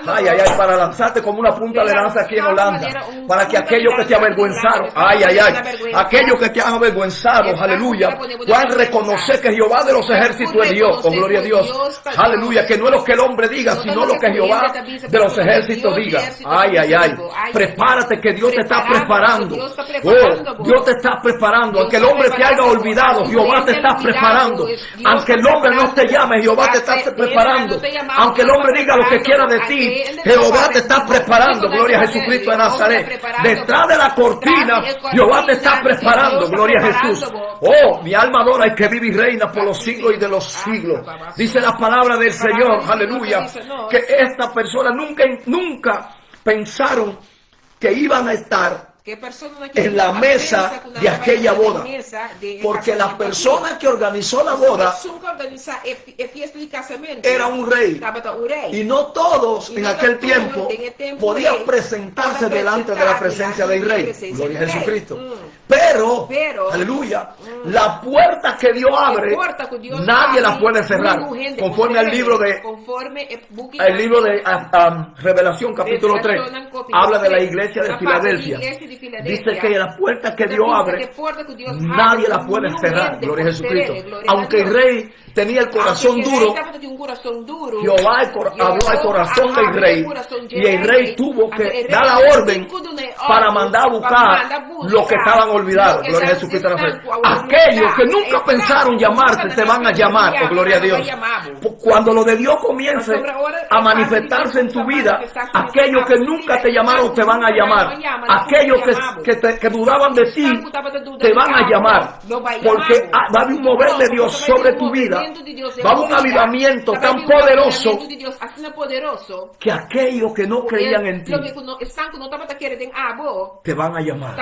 Ay, ay, ay. Para lanzarte como una punta de lanza aquí en Holanda. Para que aquellos que te avergüenzaron. Ay, ay, ay. Aquellos que te han avergüenzado. Aleluya. Puedan reconocer que Jehová de los ejércitos es Dios. Con gloria a Dios. Aleluya. Que no es lo que el hombre diga, sino lo que Jehová de los ejércitos diga. Ay, ay, ay. Prepárate que Dios te está preparando. Oh, Dios te está preparando. Aunque el hombre te haya olvidado, Jehová te está preparando. Aunque el hombre no te llame, Jehová te está preparando. Aunque el hombre diga lo que quiera de ti, Jehová te está preparando. Gloria a Jesucristo de Nazaret. Detrás de la cortina, Jehová te está preparando. Gloria a Jesús. Oh, mi alma adora al que vive y reina por los siglos y de los siglos. Dice la palabra del Señor, aleluya, que esta persona nunca, nunca pensaron que iban a estar en la mesa de aquella boda. Porque la persona que organizó la boda era un rey. Y no todos en aquel tiempo podían presentarse delante de la presencia del rey. Gloria a Jesucristo. Pero, aleluya, la puerta que Dios abre, nadie la puede cerrar. Conforme al libro de, el libro de Revelación capítulo 3, habla de la iglesia de Filadelfia. Dice que la puerta que Dios abre, nadie la puede cerrar. Gloria a Jesucristo. Aunque el rey tenía el corazón duro, Jehová habló al corazón del rey y el rey tuvo que dar la orden para mandar a buscar lo que estaban olvidados. Gloria a Jesucristo. Aquellos que nunca pensaron llamarte, te van a llamar. Oh, gloria a Dios. Cuando lo de Dios comience a manifestarse en tu vida, aquellos que nunca te llamaron te van a llamar. Aquellos que, que dudaban de ti te van a llamar. Porque va a haber un mover de Dios sobre tu vida. Va a haber un avivamiento tan poderoso que aquellos que no creían en ti te van a llamar.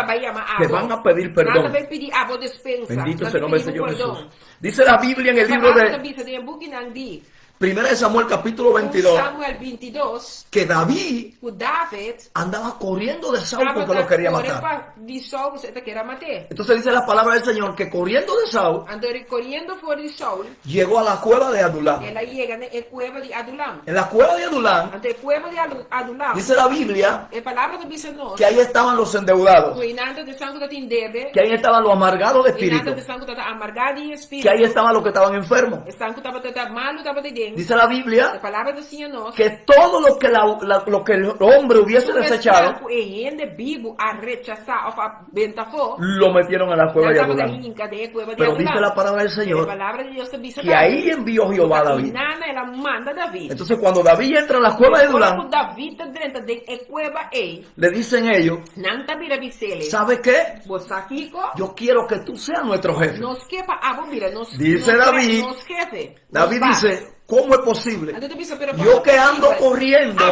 Te van a pedir perdón. Bendito sea el nombre del Señor Jesús. Dice la Biblia en el libro de Primera de Samuel capítulo 22, que David andaba corriendo de Saúl porque lo quería matar. Entonces dice la palabra del Señor que corriendo de Saúl llegó a la cueva de Adulam. En la cueva de Adulam, dice la Biblia que ahí estaban los endeudados, que ahí estaban los amargados de espíritu, que ahí estaban los que estaban enfermos. Dice la Biblia que todo lo que, lo que el hombre hubiese desechado, lo metieron a la cueva de Adulam. Pero dice la palabra del Señor que ahí envió Jehová a David. Entonces cuando David entra a la cueva de Adulam, le dicen ellos, ¿sabe qué? Yo quiero que tú seas nuestro jefe. Dice David, David dice, ¿cómo es posible? Yo que ando corriendo,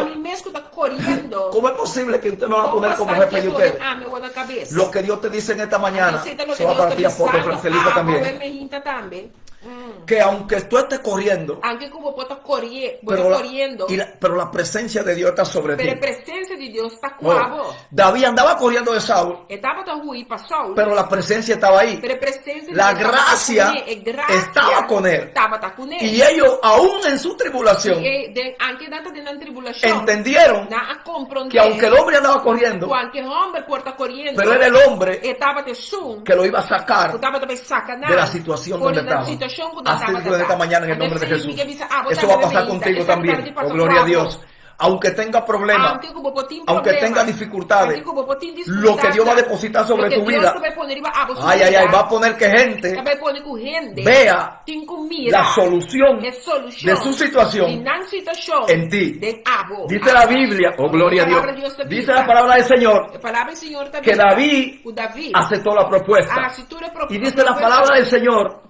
¿cómo es posible que usted me va a poner como jefe de ustedes? Lo que Dios te dice en esta mañana, se va para ti, apóstol Francelita también. Que aunque tú estés corriendo, pero la, presencia de Dios está sobre ti. David andaba corriendo de Saúl, pero la presencia estaba ahí. La gracia estaba con él. Y ellos, aún en su tribulación, entendieron que aunque el hombre andaba corriendo, pero era el hombre que lo iba a sacar de la situación donde estaba. Así digo en esta mañana en el nombre de Jesús. Eso va a pasar contigo también. Oh, gloria a Dios. Aunque tenga problemas, Aunke ku bo por tin aunque problema, tenga dificultades, aunke ku bo por tin lo que Dios va a difikultatnan, depositar sobre loke tu Dios vida, ta bai pone riba abo su ay, ay, ay, bida, va a poner que ta gente bai pone ku hende vea tin ku la mira solución e de su solushon di situación nan situashon en ti. den abo. Dice la Biblia, oh E gloria a Dios, Palabra di Dios ta dice la bisa, palabra del Señor e Palabra di Señor ta que bisa David ku David aceptó la a propuesta. hasi tur e pro Y dice la propuesta palabra del Señor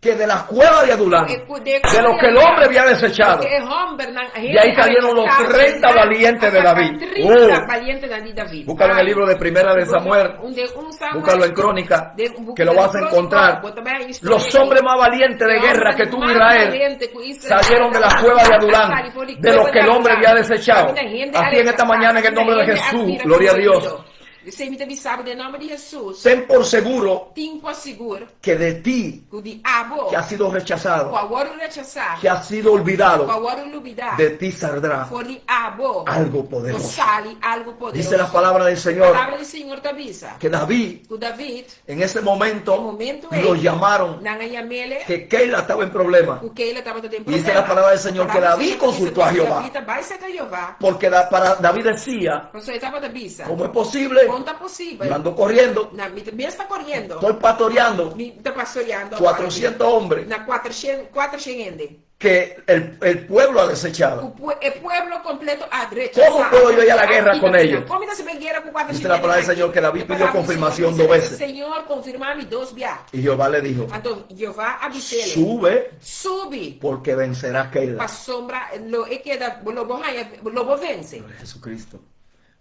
que de la cueva de Adulán, E ku de de lo que el hombre había desechado, Loke e hòmbernan de hende ahí a salieron los rechasá, 30 nan valientes a de saka David. 30 Oh, valientenan di David. búscalo en el Ai, libro de Primera de si bo Samuel, un den un búscalo Samuel, en Crónica, den un buki que lo den vas a Crónico, encontrar. bo ta bai haña historia Los ei. hombres más valientes E de guerra que hòmbernan tuvo mas Israel valiente ku Israel salieron de la tabatin cueva de a Adulán, sali for di de los kueba que di el hombre Adulán. había desechado. Kaminda hende a Así en esta rechasá, mañana, en el kaminda nombre de hende a Jesús, tira gloria a for Dios. olvido. Esei mi ta bisa bo den nòmber di Hesus. Ten por seguro Tin por sigur que de ti ku di abo que ha sido ku rechazado, a wòrdu rechasá, que ha sido ku a olvidado, wòrdu lubidá, de ti saldrá for di abo algo lo poderoso. sali algu Dice la poderoso. palabra del Señor Palabra di Señor ta bisa que David ku David en ese e momento momento lo ei llamaron nan a yam'ele que Keila estaba en problema. ku Keila tabata den Y dice la problema. palabra del Señor que Palabra di David Señor ta bisa consultó a ku Jehová. David a bai serka Jehová. Porque para David decía, Pasobra e tabata bisa, ¿cómo es posible? Kon ta Yo posibel? ando corriendo, Na, mi ta mes ta koriendo. estoy pastoreando Mi ta pastoreando awor aki 400 hombres na kuatershen, kuatershen hende. que el pueblo ha desechado. Ku pue, e pueblo kompleto a ¿Cómo rechasá. puedo yo ir a la guerra Aki con ta ellos? siña. Kon mi ta sibe guera ku Dice kuatershen la hende palabra del aki? Señor que David E pidió palabra di Señor confirmación bisa dos ku veces. Señor konfirmá mi dos bia. Y Jehová le dijo, Anto Jehová a bis'é, sube Subi, porque vencerás Keila. pasobra lo e keda, lo bo haña, lo bo vense. Gloria a Jesucristo.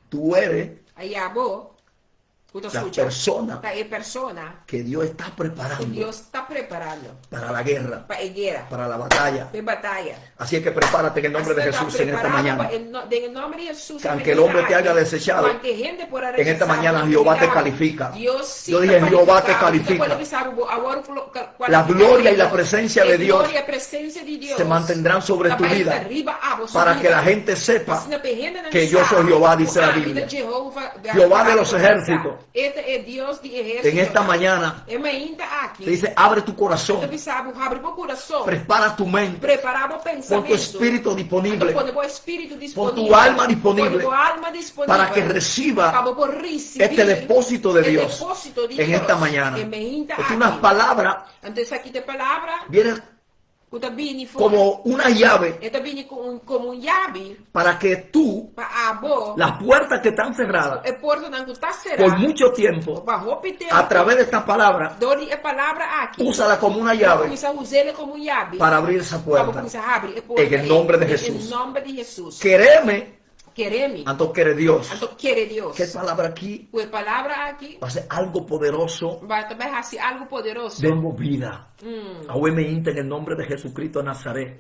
Tú eres Aya bo, ku ta la skucha, persona ta e persona que Dios está ku preparando Dios ta preparando para la guerra, pa e guera, para la batalla. pa e bataya. Así es que prepárate en el nombre de Asina ta Jesús en esta preparado mañana. pa e no, den e nomber di Jesús Que e aunque el hombre te mañana haya aki, desechado, aunke hende por a en esta rechasá mañana bo, Jehová te mira, califica. Dios sí Yo ta dije, Jehová te cualificá bo. Mi ta califica. pone bisa bo, bo awor La cualificá por gloria y la Dios. presencia E de Dios gloria y presencia di se Dios mantendrán sobre ta tu bai vida ta riba abo su para que la vida. gente sepa Asina pa e hendenan que yo sa soy Jehová, ku dice la ami ta Biblia. Jehová, Jehová de los Sa. ejércitos. E ta e Dios di En esta ehérsitonan. mañana E mainta aki te dice, abre tu ta corazón, bisa bo, habri bo kurason, prepara tu mente, prepará bo pon tu pensamentu, espíritu anto disponible, pone bo espíritu pon tu disponibel, alma pone disponible bo alma para disponibel que reciba pa bo por risibí este depósito de e Dios depósito di en esta Dios mañana. e mainta Es una aki. palabra Anto esaki ta e palabra viene ku ta bini for, como una llave e ta bini ku un, komo un yabi para que tú, pa abo, las puertas que están cerradas e portanan ku ta será por mucho tiempo, pa hopi a tempu, través de esta palabra, dor di e palabra aki, úsala como una llave kuminsá us'é komo un yabi para abrir esa pa bo puerta. kuminsá habri e porta En el nombre de ei, den Jesús. e nòmber di Hesus. Quereme, Kere mi, anto quere Dios. anto kere Dios. ¿Qué palabra aquí? Ku e palabra aki Va a ser algo poderoso va ta bai hasi algu poderoso. de movida. Awe me inta en el nombre de Jesucristo de Nazaret.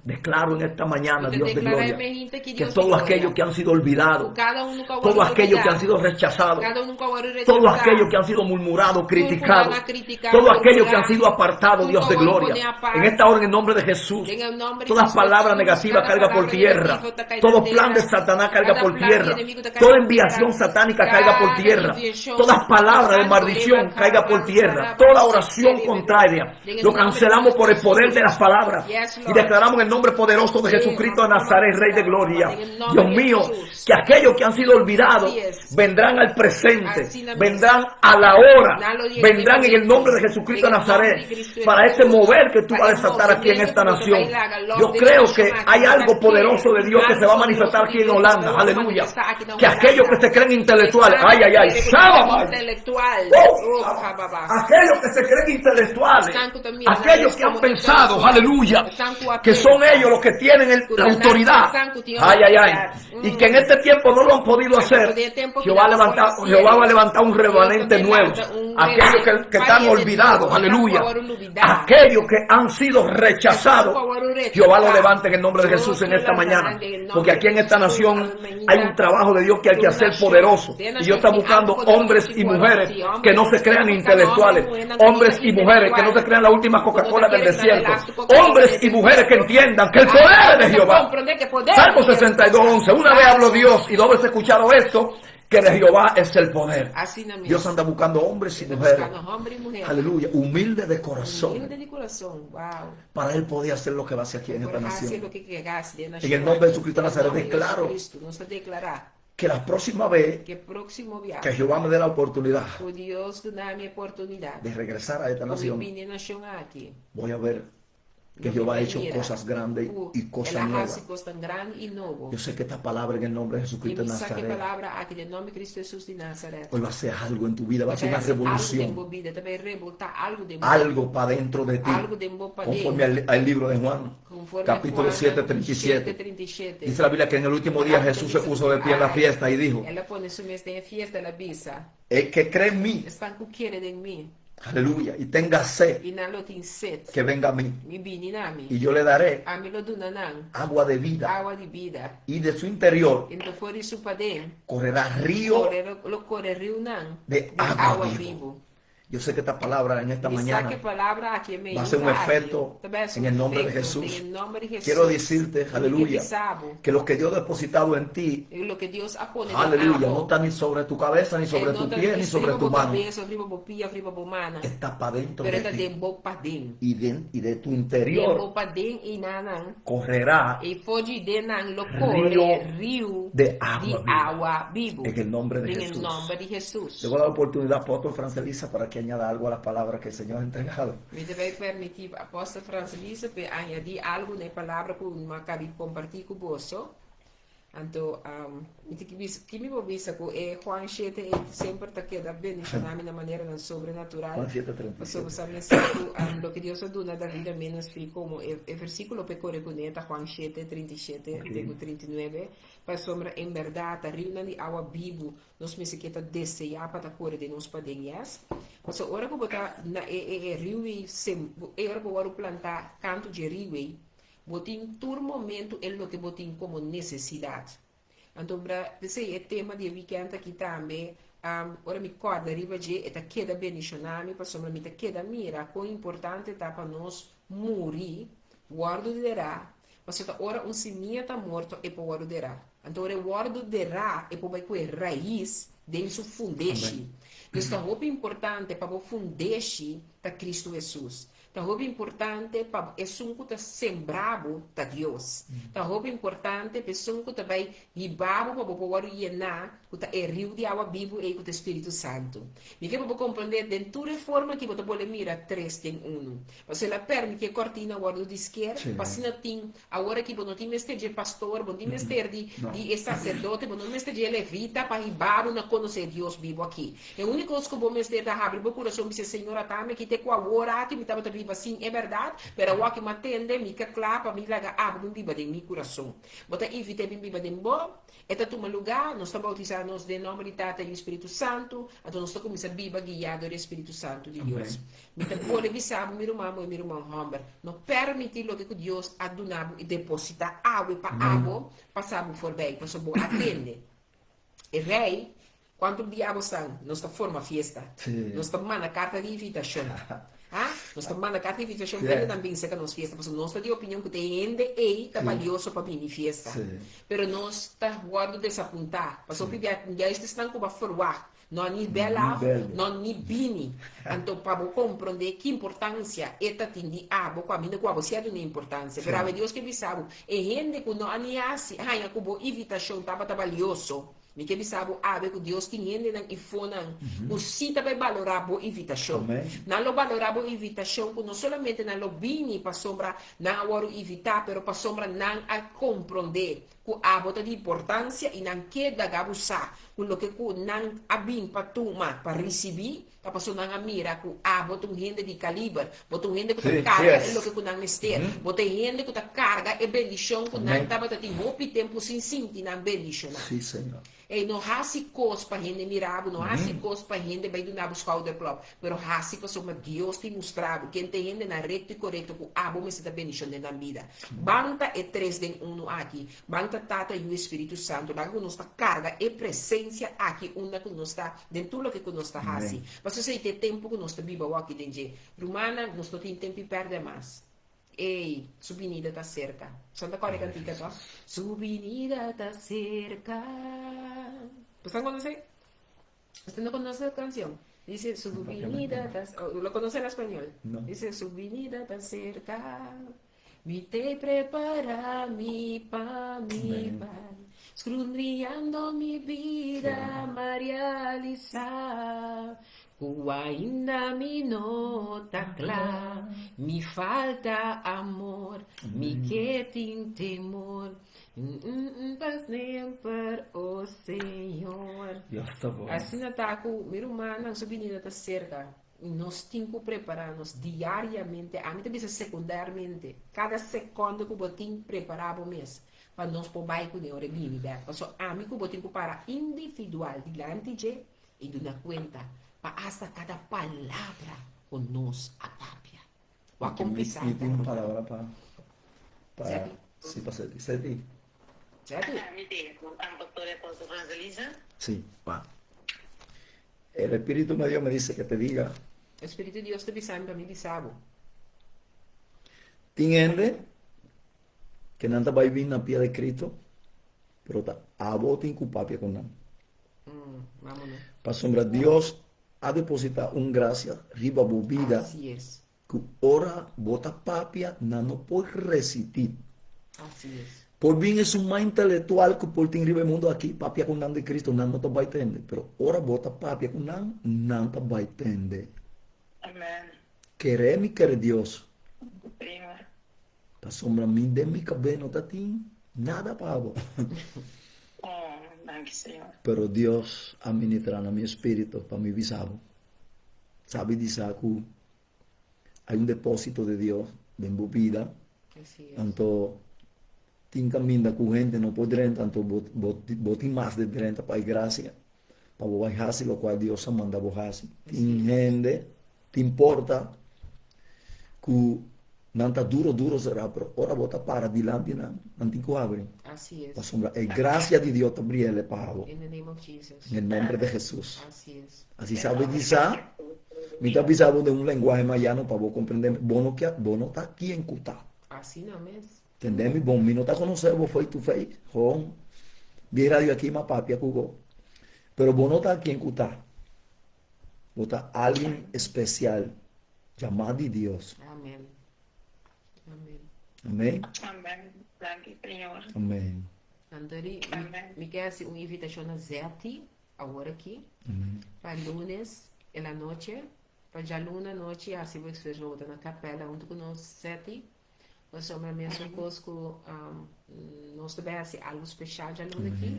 Declaro en esta mañana, Yo te Dios de declaro gloria, en mi gente que que Dios de todos gloria. aquellos que han sido olvidados, Cada uno que ha todos sido aquellos que han olvidado, sido rechazados, cada uno que ha sido todos rechazado, aquellos que han sido murmurados, tú que criticados, van a criticar, todos aquellos que han murmurar, sido apartados, tú Dios que de van a gloria. poner aparte. En esta hora, en el nombre de Jesús, En el nombre de todas Jesús, palabras negativas cada caiga por palabra tierra, negativa te caiga todo tierra, plan de Satanás caiga cada por plan de tierra, enemigo te caiga toda por enviación tierra, satánica caiga por cada tierra, enviación todas palabras de satánica maldición caiga caiga por por tierra, tierra, toda oración contraria, En el lo nombre de cancelamos por el poder de las palabras Yes, y Lord. declaramos en el nombre poderoso de Sí, Jesucristo de Nazaret, Rey de Gloria. En el nombre Dios de mío, Jesús. que aquellos que han sido olvidados Así es. vendrán al presente, Así la misma. vendrán a la hora, Nalo di- vendrán en el nombre de Jesucristo de En el nombre Nazaret de Cristo para este Jesús. mover que tú Para vas a el desatar aquí en movimiento esta que tú nación. vas a hacer Yo creo que hay algo poderoso de Dios que se va a manifestar aquí en Holanda, aleluya. Que aquellos que se creen intelectuales, ay, ay, ay, sábado. Intelectual. Oh, Oh, jababa. Aquellos que se creen intelectuales, aquellos que han pensado, aleluya, que son ellos los que tienen la autoridad, ay, ay, ay, y que en este tiempo no lo han podido hacer. Jehová, levanta, Jehová va a levantar un remanente nuevo, aquellos que están olvidados, aleluya, aquellos que han sido rechazados, Jehová lo levanta en el nombre de Jesús en esta mañana, porque aquí en esta nación hay un trabajo de Dios que hay que hacer poderoso, y Dios está buscando hombres y mujeres que no se crean intelectuales, hombres y mujeres que no se crean la última Coca-Cola del desierto, hombres y mujeres que entiendan que el poder es de Jehová. Salmo 62, 11. Una vez habló Dios y dos veces he escuchado esto, Que de Jehová es el poder. Asina mes. Dios anda buscando hombres y E ta mujeres. buskando hòmber i muhé. Aleluya, humilde de corazón. Humilde di kurason. Wow. Para Él poder hacer lo que va a hacer aquí en Por esta hasi nación. loke ke hasi den En nashon el nombre de aki. Jesucristo de Den Nazaret nòmber di declaro Jesucristo nos ta deklará que la próxima vez ku e próksimo que biaha Jehová me dé la oportunidad ku Dios duna mi e oportunidat de regresar a esta ku mi nación, bini e nashon aki, voy a ver que lo mi Jehová ha bai hecho mira cosas grandes ku y el cosas a hasi nuevas. kosnan grandi i nobo. Yo sé que esta palabra en el nombre de I Jesucristo de mi sa ku e Nazaret palabra aki den nòmber di Cristo Hesus di Nazaret hoy va a hacer algo en tu vida, va a ta ser bai una hasi algu den revolución, bo bida, ta bai revoltá algu den bo, algo para dentro de ti, algu den bo paden. conforme al libro de Juan, Konforme a capítulo Juan 7, 37. 7:37. Dice la Biblia que en el último día Palabra ta Jesús se bisa puso ku de pie en la ai, fiesta y dijo, el a pone su mes den e fiesta, el a bisa, el que cree en mí, Esnan ku kere den mi, aleluya, y tenga sed, i nan lo tin set, que venga a mí, mi bini na mi, y yo le daré ami lo duna nan agua de vida, awa di bida. y de su interior Anto for di su paden correrá río kore lo kore riunan de di agua awa vivo. bibu. Yo sé que esta palabra en esta Mi sa mañana ku e palabra aki va a hacer un meinta aki efecto ta bai hasi en un el nombre de efekto den Jesús. e nòmber di Quiero Hesus. decirte, Mi ke aleluya, bisa bo que lo que Dios ha depositado en ti, loke Dios a pone den aleluya, no abo, está ni sobre tu cabeza, ni e sobre no tu ta pie, ni ni sobre riba tu bo mano. kabes òf riba bo pia òf riba bo mana, Está para dentro pero de ta ti. den bo paden. Y de tu Den interior bo paden einanan, correrá e for di den nan lo río kore riu de di agua viva. awa bibu. En el nombre de Den e Jesús. nòmber di Hesus. Le voy a dar la oportunidad a Apóstol Francelisa para que añada algo a las palabras que el Señor ha entregado. Mi ta bai permití Apòstel Francelisa p'e añadí algu na e palabra ku mi a kabi kompartí ku boso. Anto, mi ta bisa, ki mi por bisa ku e Juan shete ei semper ta keda bendishoná mi na maneranan sobrenatural. Juan 7:37. Pasobra sa mi a sa ku loke Dios a duna David a ministry komo e e versíkulo p'e kore kuné ta Juan shete, 37 te ku 39, Pasobra en bèrdat ta riunan di awa bibu nos mester ke ta deseá pa ta kore den nos paden, yes. Pasobra ora ku bo ta na e e e riu ei sem, e ora bo wòrdu plantá kantu dje riu ei, Bo tin tur momento e loke bo tin komo nesesidat. Anto bra, p'esei e tema di e wikènt aki tambe, ora mi kòrda riba dje, e ta keda bendishoná mi pasobra mi ta keda mira kon importante ta pa nos muri, wòrdu derá, pasobra ta ora un simia ta morto e por wòrdu derá. Anto ora e wòrdu derá e por bai ku e rais den su fundeshi. Dus ta hopi importante pa bo fundeshi ta Kristu Hesus. Ta hopi importante pa esun ku ta sembra bo ta Dios. Ta hopi importante pa esun ku ta bai hiba bo pa bo por wòrdu yená ku ta e riu di awa bibu ei ku ta e Spiritu Santu. Mi ke pa bo komprendé den tur e forma ki bo ta bolbe mira tres den unu. Pasobra el a permití e kòrtina wòrdu di sker pa asina tin awor aki bo no tin mester dje pastor, bo no tin mester di di e saserdote, bo no mester dje levita pa hiba bo na konosé e Dios bibu aki. E úniko kos ku bo mester ta habri bo kurason bisa, Señor, ata mi aki te ku awor aki mi tabata biba sin e bèrdat, pero awor aki mi a tende, mi ka kla pa mi laga abo bin biba den mi kurason. Bo ta invit'é bin biba den bo, e ta tuma lugá, nos ta boutisá nos den nòmber di Tata, Yu i Spiritu Santu, anto nos ta kuminsá biba guiá dor di e Spiritu Santu di Dios. Mi ta pone bisa bo, mi ruman muhé, mi ruman hòmber, no pèrmití loke ku Dios a duna bo i depositá awe pa abo pasa bo forbei, pasobra bo a tende. E rei Cuanto bia bo san nos ta forma fiesta? Nos ta manda carta di invitacion. Ha? Nos ta manda carta di invitacion pa hende nan bin seca nos fiesta, pasobra nos ta di opinion cu te hende ey ta balioso pa bini fiesta. Pero nos ta wordo desapunta, pasobra hopi bia juist esnan cu bo a verwacht no a ni bel af, no a ni bini. Anto pa bo comprende ki importancia e ta tin di abo cu aminda cu abo si a duna importancia. Pero awe Dios ke bisa bo, e hende cu no a ni haci haña cu bo invitacion tabata balioso, Mi ke bisa bo awe ku Dios tin hendenan i fonan ku sí ta bai balorá bo invitashon. Nan lo balorá bo invitashon ku no solamente nan lo bini pasobra nan a wòrdu invitá, pero pasobra nan a komprondé ku abo ta di importansia i nan ke laga bo sa ku loke ku nan a bin pa tuma, pa risibí, ta pasobra nan a mira ku abo ta un hende di kaliber, bo ta un hende ku ta karga e loke ku nan mester, bo ta e hende ku ta karga e bendishon ku nan tabata tin hopi tempu sin sinti nan bendishoná. Ey, no hasi kos pa hende mira bo, no hasi kos pa hende bai duna bo schouderklop, pero hasi pasobra Dios tin mustra bo ken ta e hendenan rekto i korekto ku abo mester ta bendishon den nan bida. Ban ta e tres den unu aki. Ban ta Tata, Yu i Spiritu Santu. Laga ku nos ta karga e presensia aki unda ku nos ta den tur loke ku nos ta hasi. Pasobra esei ta e tempu ku nos ta biba awor aki den dje. Rumannan, nos no tin tempu di pèrdè mas. Ey, su binida ta serka. Santa kòrda e kantika to? Su binida ta serka. Boso konosé? Usted no conoce la canción? Dice, su binida ta... Oh, ¿lo conoce en español? No. Dice, su binida ta serka. Mi te prepara mi pa mi bai. Scrudriñando mi bida, m'a realisá. Ku ainda mi no ta kla. Mi falta amor, mi ke tin temor. Pa semper, o Señor. Dios ta bon. Asina ta ku mi rumannan, su binida ta serka. I nos tin ku prepará nos diariamente, ami ta bisa sekundarmente, kada sekònde ku bo tin prepará bo mes pa nos por bai kuné ora e bini bèk. Pasobra ami ku bo tin ku para individual dilanti dje i duna kuenta pa asta kada palabra ku nos a papia. Bo a komplisá Mi ta, tin un ruman. palabra pa pa Zeti. sí pa Zeti. Zeti. Zeti. Mi tin un pastor e Apostel Francelisa. Sí, pa. El Espíritu de Dios me dice que te diga. E Spiritu di Dios ta bisa mi pa mi bisa bo. Tin hende ke nan ta bai bin na pia di Cristo, pero ta abo tin ku papia ku nan. Mm, vámonos. Pasobra Dios a depositá un grasia riba bo bida Así es. ku ora bo ta papia nan no por resistí. Así es. Por bin esun mas intelectual ku por tin riba e mundu aki papia ku nan di Cristo, nan no ta bai tende. Pero ora bo ta papia ku nan, nan ta bai tende. Amen. Kere mi kere Dios. Prima. Pasobra mi den mi kabes no ta tin nada pa bo. Oh, danki Señor. Pero Dios a ministra na mi espíritu pa mi bisa bo. Sabi di sa ku hay un depósito de Dios den bo bida. Así es. Anto tin caminda cu hende no por drenta, anto bo, bo, bo tin mas de drenta pa e gracia, pa bo bai haci locual Dios a manda bo haci. Tin hende, tin porta cu nan ta duro duro cerá, pero ora bo ta para dilanti nan, nan tin cu habri. Así es. Pasobra e gracia di Dios ta briele pa bo. In the name of Jesus. En el nombre de Jesús. Así es. Así sabe di sa, mi ta bisa bo den un lenguahe mas llano pa bo comprende, bo no kia, bo no ta quien cu ta. Asina mes. Tende mi bon, mi no ta conoce bo face to face, gewoon di radio aki m'a papia cu bo, pero bo no ta quien cu ta. Bo ta alguien especial, llamá di Dios. Amen. Amen. Amen. Amen. Danki Señor. Amen. Antori, mi, mi ke hasi un invitacion na Zetty. Awor aki, pa lunes e la noche, pa djaluna anochi hasi bo express lo bo ta na kapèla huntu ku nos seti, pasobra mesun kos ku nos ta bai hasi algu speshal djaluna aki.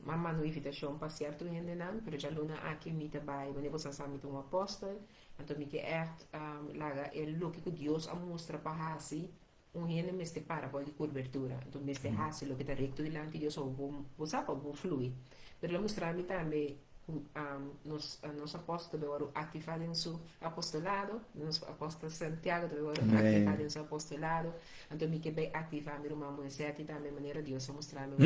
M'a manda un invitashon pa sierto hendenan, pero djaluna aki mi ta bai, wanneer boso a sa mi ta un apòstel, anto mi ke ègt laga e loke ku Dios a mustra pa hasi. Un hende mester para bou di kurbertura, anto mester hasi loke ta rekto dilanti Dios pa bo bo sa pa bo flui. Pero lo mustra mi tambe ku nos nos apòstel ta wòrdu aktivá den su apostolado, nos apòstel Santiago ta wòrdu aktivá den su apostolado, anto mi ke bai aktivá mi ruman Moiseti tambe manera Dios a mustra mi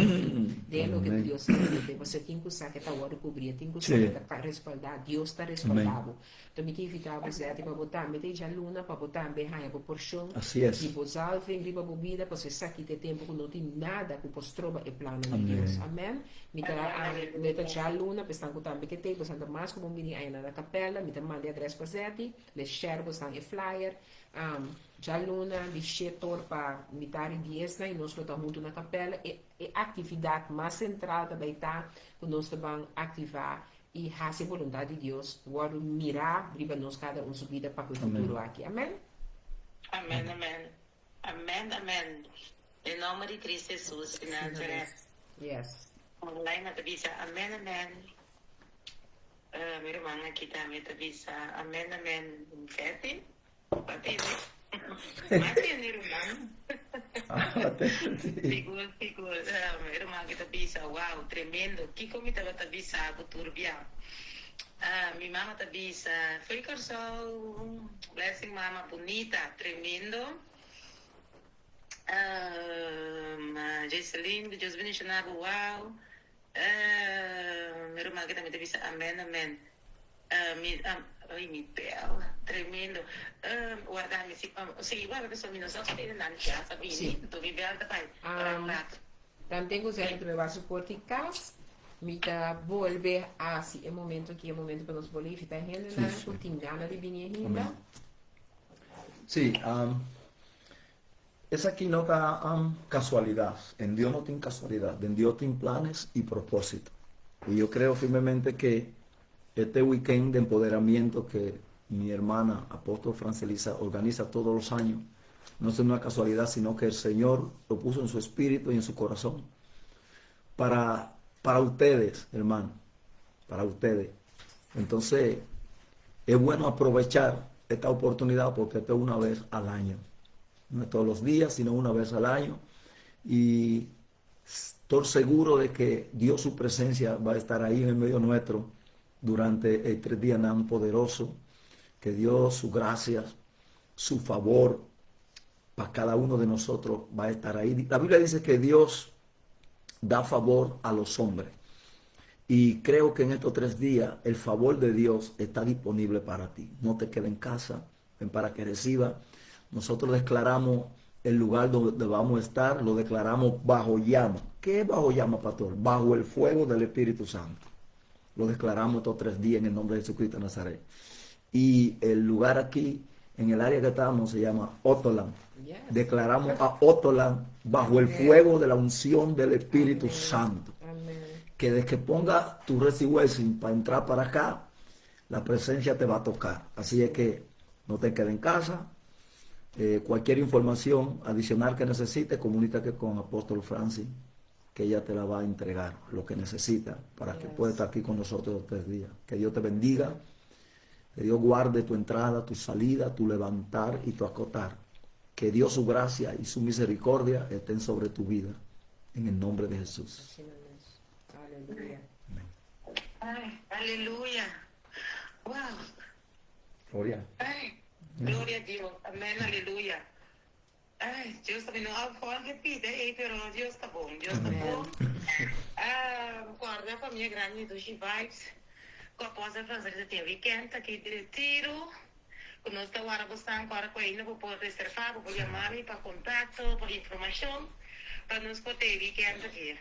den loke ku Dios a pidi, pasobra tin ku sa ke ta wòrdu kubrí, tin ku sa ke ta respaldá, Dios ta respaldá bo. Anto mi ta invitá bo Zeti pa bo tambe ta e djaluna pa bo tambe haña bo porshon Así es. di bo zalving riba bo bida pasobra esaki ta e tempu ku no tin nada ku por stroba e plannan di Dios. Amen. Mi ta mi ta djaluna pa esnan ku tambe ke tei bosan ta mas ku bon bini aña na kapèla mi ta manda e adrès pa Zeti le share bosan e flyer djaluna di shetor pa mitad di diesnan i nos lo ta huntu na kapèla e e aktividat mas sentral ta bai ta ku nos ta ban aktivá I hasi e boluntat di Dios wòrdu mirá riba nos kada un su bida pa ku e futuro aki. Amèn. Amèn amèn amèn amèn den nòmber di Cristo Jesus di Nazaret. Yes. Online a ta bisa amèn amèn mi ruman aki tambe ta bisa amèn amèn Betty. Ba tende. Ba tende ruman. Sigur sigur e ruman ki ta bisa wow tremendo kiko mi tabata bisa bo tur bia. Mi mama ta bisa fo'i Kòrsou blessing mama bunita tremendo. Jeseline Dios bendiciona bo wow. Mi ruman ki tambe ta bisa amen amen. Mi. Ay mi bel, tremendo. Warda mi si, si warda pasobra mi no sa spera nan casa bini, anto mi bel ta bai rak rak. Tanten ku Zène ta beba su por di kas, mi ta bolbe hasi e momento aki e momento pa nos bolbe invitá hendenan ku tin gana di bini ainda. Sí, esaki no ta kasualidat. En Dios no tin kasualidat. Den Dios tin planes i propósito. I yo kreo firmemente ke este weekend de empoderamiento ke mi hermana Apóstol Francelisa organisa todos los años, no es una casualidad, sino que el Señor lo puso en su espíritu y en su corazón para, para ustedes, hermano, para ustedes. Entonces, es bueno aprovechar esta oportunidad porque esto es una vez al año. No es todos los días, sino una vez al año. Y estoy seguro de que Dios, su presencia, va a estar ahí en el medio nuestro durante el 3 días tan poderoso. Que Dios, su gracia, su favor para cada uno de nosotros va a estar ahí. La Biblia dice que Dios da favor a los hombres. Y creo que en estos 3 días el favor de Dios está disponible para ti. No te quedes en casa, ven para que reciba. Nosotros declaramos el lugar donde vamos a estar, lo declaramos bajo llama. ¿Qué es bajo llama, pastor? Bajo el fuego del Espíritu Santo. Lo declaramos estos 3 días en el nombre de Jesucristo de Nazaret. Y el lugar aquí, en el área que estamos, se llama Otoland. Declaramos a Otoland bajo el fuego de la unción del Espíritu Santo. Que desde que ponga tu reservation para entrar para acá, la presencia te va a tocar. Así es que no te quedes en casa. Cualquier información adicional que necesites, comunícate con Apóstol Francis, que ella te la va a entregar, lo que necesita para que pueda estar aquí con nosotros los 3 días. Que Dios te bendiga, que Dios guarde tu entrada, tu salida, tu levantar y tu acotar. Que Dios, su gracia y su misericordia estén sobre tu vida. En el nombre de Jesús. Aleluya. Ay, aleluya. Wow. Gloria. Ay, gloria a Dios. Amén, aleluya. Ay, Dios tambe no a repite, pero Dios ta bon, Dios ta bon. Ah, guarda famia grandi Dushi Vibes. Ku Apòstel Francis tin weekend aki di retiro. Ku nos ta warda bosnan ku ora ku ainda bo por reservá, bo por yama mi pa kontakto, pa informashon, pa nos por tin weekend aki.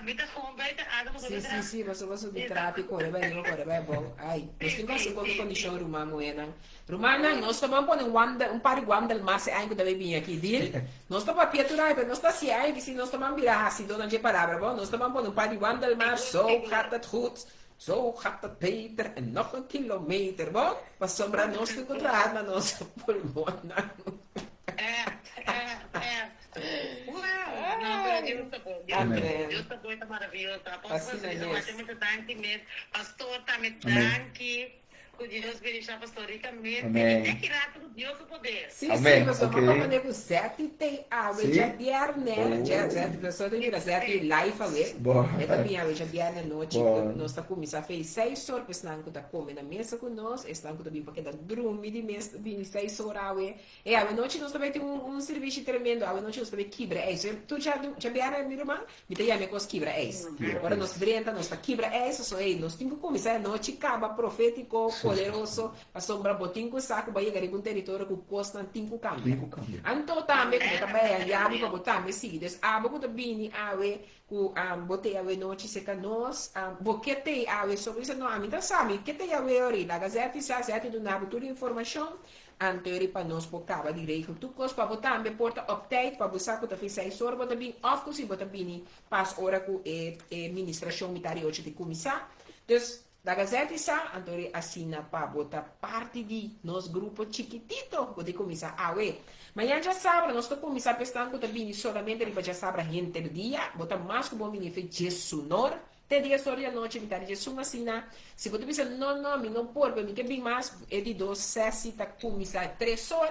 Mi ta gewoon buiten adem. Sí, boso di tráfiko, kore bai riba, kore bai abou. Ai, nos tin ku hasi un poko kondishon, ruman muhénan. Rumannan, nos ta ban pone un wandel, un par di wandel mas e aña ku ta bai bini aki. Deal? Nos ta papia tur aña, pero nos ta hasi aña ki si nos ta ban bira hasidónan dje palabra, bo. Nos ta ban pone un par di wandel mas, zo gaat het goed, zo gaat het beter en nog een kilometer, bo. Pasobra nos tin ku traha na nos pulmonnan. Echt, echt, echt. Wow! No, pero Dios ta bon. Dios ta bon. Dios ta bon, ta maravioso. Apòstel Asina mes. Masha danki mes. Pastor tambe Amén. danki. Ku Dios bendishoná pastor rikamente. Amén. I te kira ku Dios su poder. Sí, pasobra pa pone ku Zeti te awe djabièrnè, dja Zeti, pastor ta mira Zeti live awe, e ta bin awe djabièrnè anochi, nos ta kuminsá fei 6 or, pa esnan ku ta kome na mesa ku nos, esnan ku ta bin pa keda drumi di mes ta bini 6 or awe. E awe nochi nos ta bai tin un sirbishi tremendo, awe nochi nos ta bai kibra ijs. Tur djabièrnè mi ruman, Mi ta yama e kos kibra ijs. Ora nos drenta, nos ta kibra ijs, so ey, nos tin ku kuminsá e nochi kaba profétiko, poderoso, pasobra bo tin ku sa ku bo a yega riba un teritorio ku kosnan tin ku kambia. Anto tambe ku bo ta bai a yabi pa bo tambe sigui. Dus abo ku ta bini awe ku bo tei awe nochi serka nos, bo ke tei awe so bo bisa no ami ta sa mi ke tei awe ori, laga Zeti sa, Zeti duna bo tur informashon, Anto eri pa nos por kaba di regel tur kos pa bo tambe por ta op tijd pa bo sa ku ta fin 6 or bo ta bin òf ku si bo ta bini pas ora ku e e ministrashon mitad di ocho ta kuminsá. Dus laga zet i sa anto eri asina pa bo ta parti di nos grupo chikitito ku ta kuminsá awe. Mañan djasabra nos ta kuminsá pa esnan ku ta bini solamente riba djasabra henter dia bo ta mas ku bon bini fe djesunor Te 10 or di anochi mi ta di djesun asina. Si bo ta bisa no no mi no por pero mi ke bin mas, e di dos sesi ta kuminsá 3 or,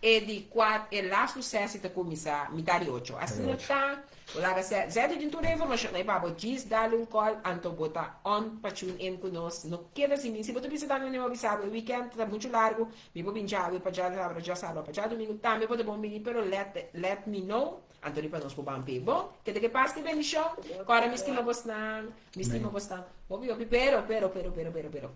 e di kuat e lastu sesi ta kuminsá mitar di ocho. Asina ta, bo laga sè Zeti tin tur e informashon ei pa bo, djis dal un call anto bo ta on pa tune in ku nos. No keda sin bin. Si bo ta bisa tambe mi a bisa bo e weekend ta muchu largu, mi por bin djawe pa djasabra, djasabra pa djadumingu tambe bo ta bon bini pero let let me know. Anto riba nos por ban p'e. Bon, keda ke pas ki bendishon. Kòrda mi stima bosnan, mi stima bosnan hopi hopi, pero, pero, pero, pero, pero, pero.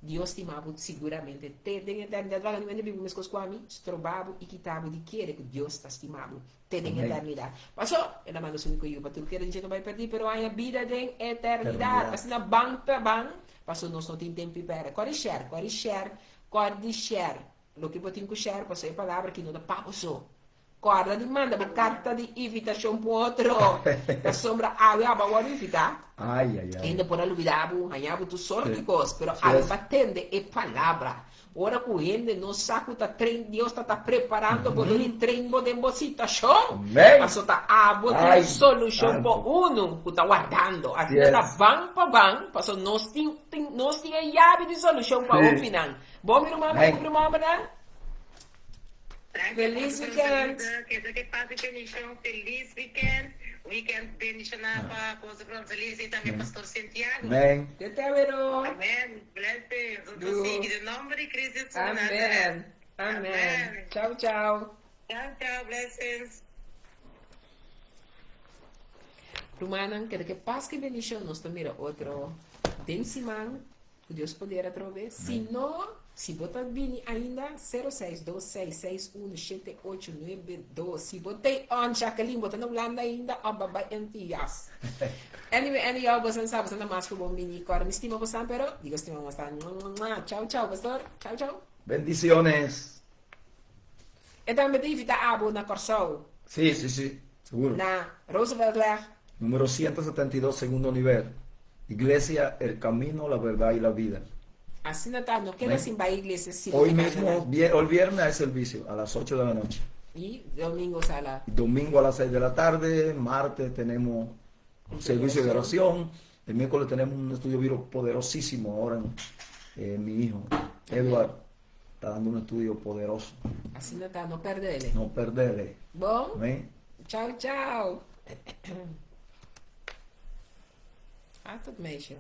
Dios stima bo siguramente te den eternidat. Wak niun hende biba meskos ku ami, stroba bo i kita bo di kere ku Dios ta stima bo te den eternidat. Paso, el a manda su úniko Yu pa tur kere den dje no bai pèrdí, pero haña bida den eternidat. Asina ban pa ban, paso nos no tin tempu pèrdè. Kòrda di share, kòrda di share, kòrda di share. Loke bo tin ku share, paso e palabra aki no ta pa bo so. Kòrda di manda bo karta di invitashon pa un otro, pasobra awe abo a wòrdu invitá. Ai, ai, ai. Hende por a lubidá bo, haña bo tur sort di kos, pero awe bo a tende e palabra. Ora ku hende no sa ku ta train, Dios ta ta preparando bo dor di train bo den bo situashon. Amén. Paso ta abo tin Ai, solushon pa santu. unu ku ta wardando. Asina Yes. ta ban pa ban, paso nos tin, tin, nos tin e yabi di solushon pa Sí. hopinan. Bo mi ruman, Amén. bo mi ruman, nan? Feliz weekend. Keda ke pase bendicion. Feliz weekend. Weekend bendiciona pa Apostel Francelis y tambe Pastor Santiago. Amén. Te te wero. Amén. Blessings. Otro Du. sigui den nomber di Cristo Jesus de Amén. Nazaret. Amén. Amén. Chao, chao. Chao, chao. Blessings. Rumannan, keda ke pas ke bendicion. Nos ta mira otro den siman. Ku Dios poder atrobe. Si no, si bo ta bini ainda, sero seis dos seis seis uno shete ocho nuebe dos. Si bo t'ei on, Jacqueline, bo ta na Hulanda ainda òf bo a bai Antillas? Anyway, anyhow, bosan sa, bosan ta mas ku bon bini. Kòrda mi stima bosan, pero digo stima bosan. Mua, Chau, chau, pastor. Chau, chau. Bendiciones. E tambe ta invitá abo na Kòrsou. Sí, sí, sí, seguro. Na Rooseveltweg. Número 172, segundo nivel. Iglesia El Camino, la Verdad y la Vida. Asina ta, no keda sin bai iglesia si bo Hoy ta mismo, gana. hoy viernes hay servicio a las 8 de la noche. Y domingo a la... Domingo a las 6 de la tarde, martes tenemos servicio de oración, el miércoles tenemos un estudio bíblico poderosísimo ahora en, mi hijo, Edward, está dando un estudio poderoso. Asina ta, no perdele. No perdele. Bon? Amén. Chau, chau. Ah, tot meisje.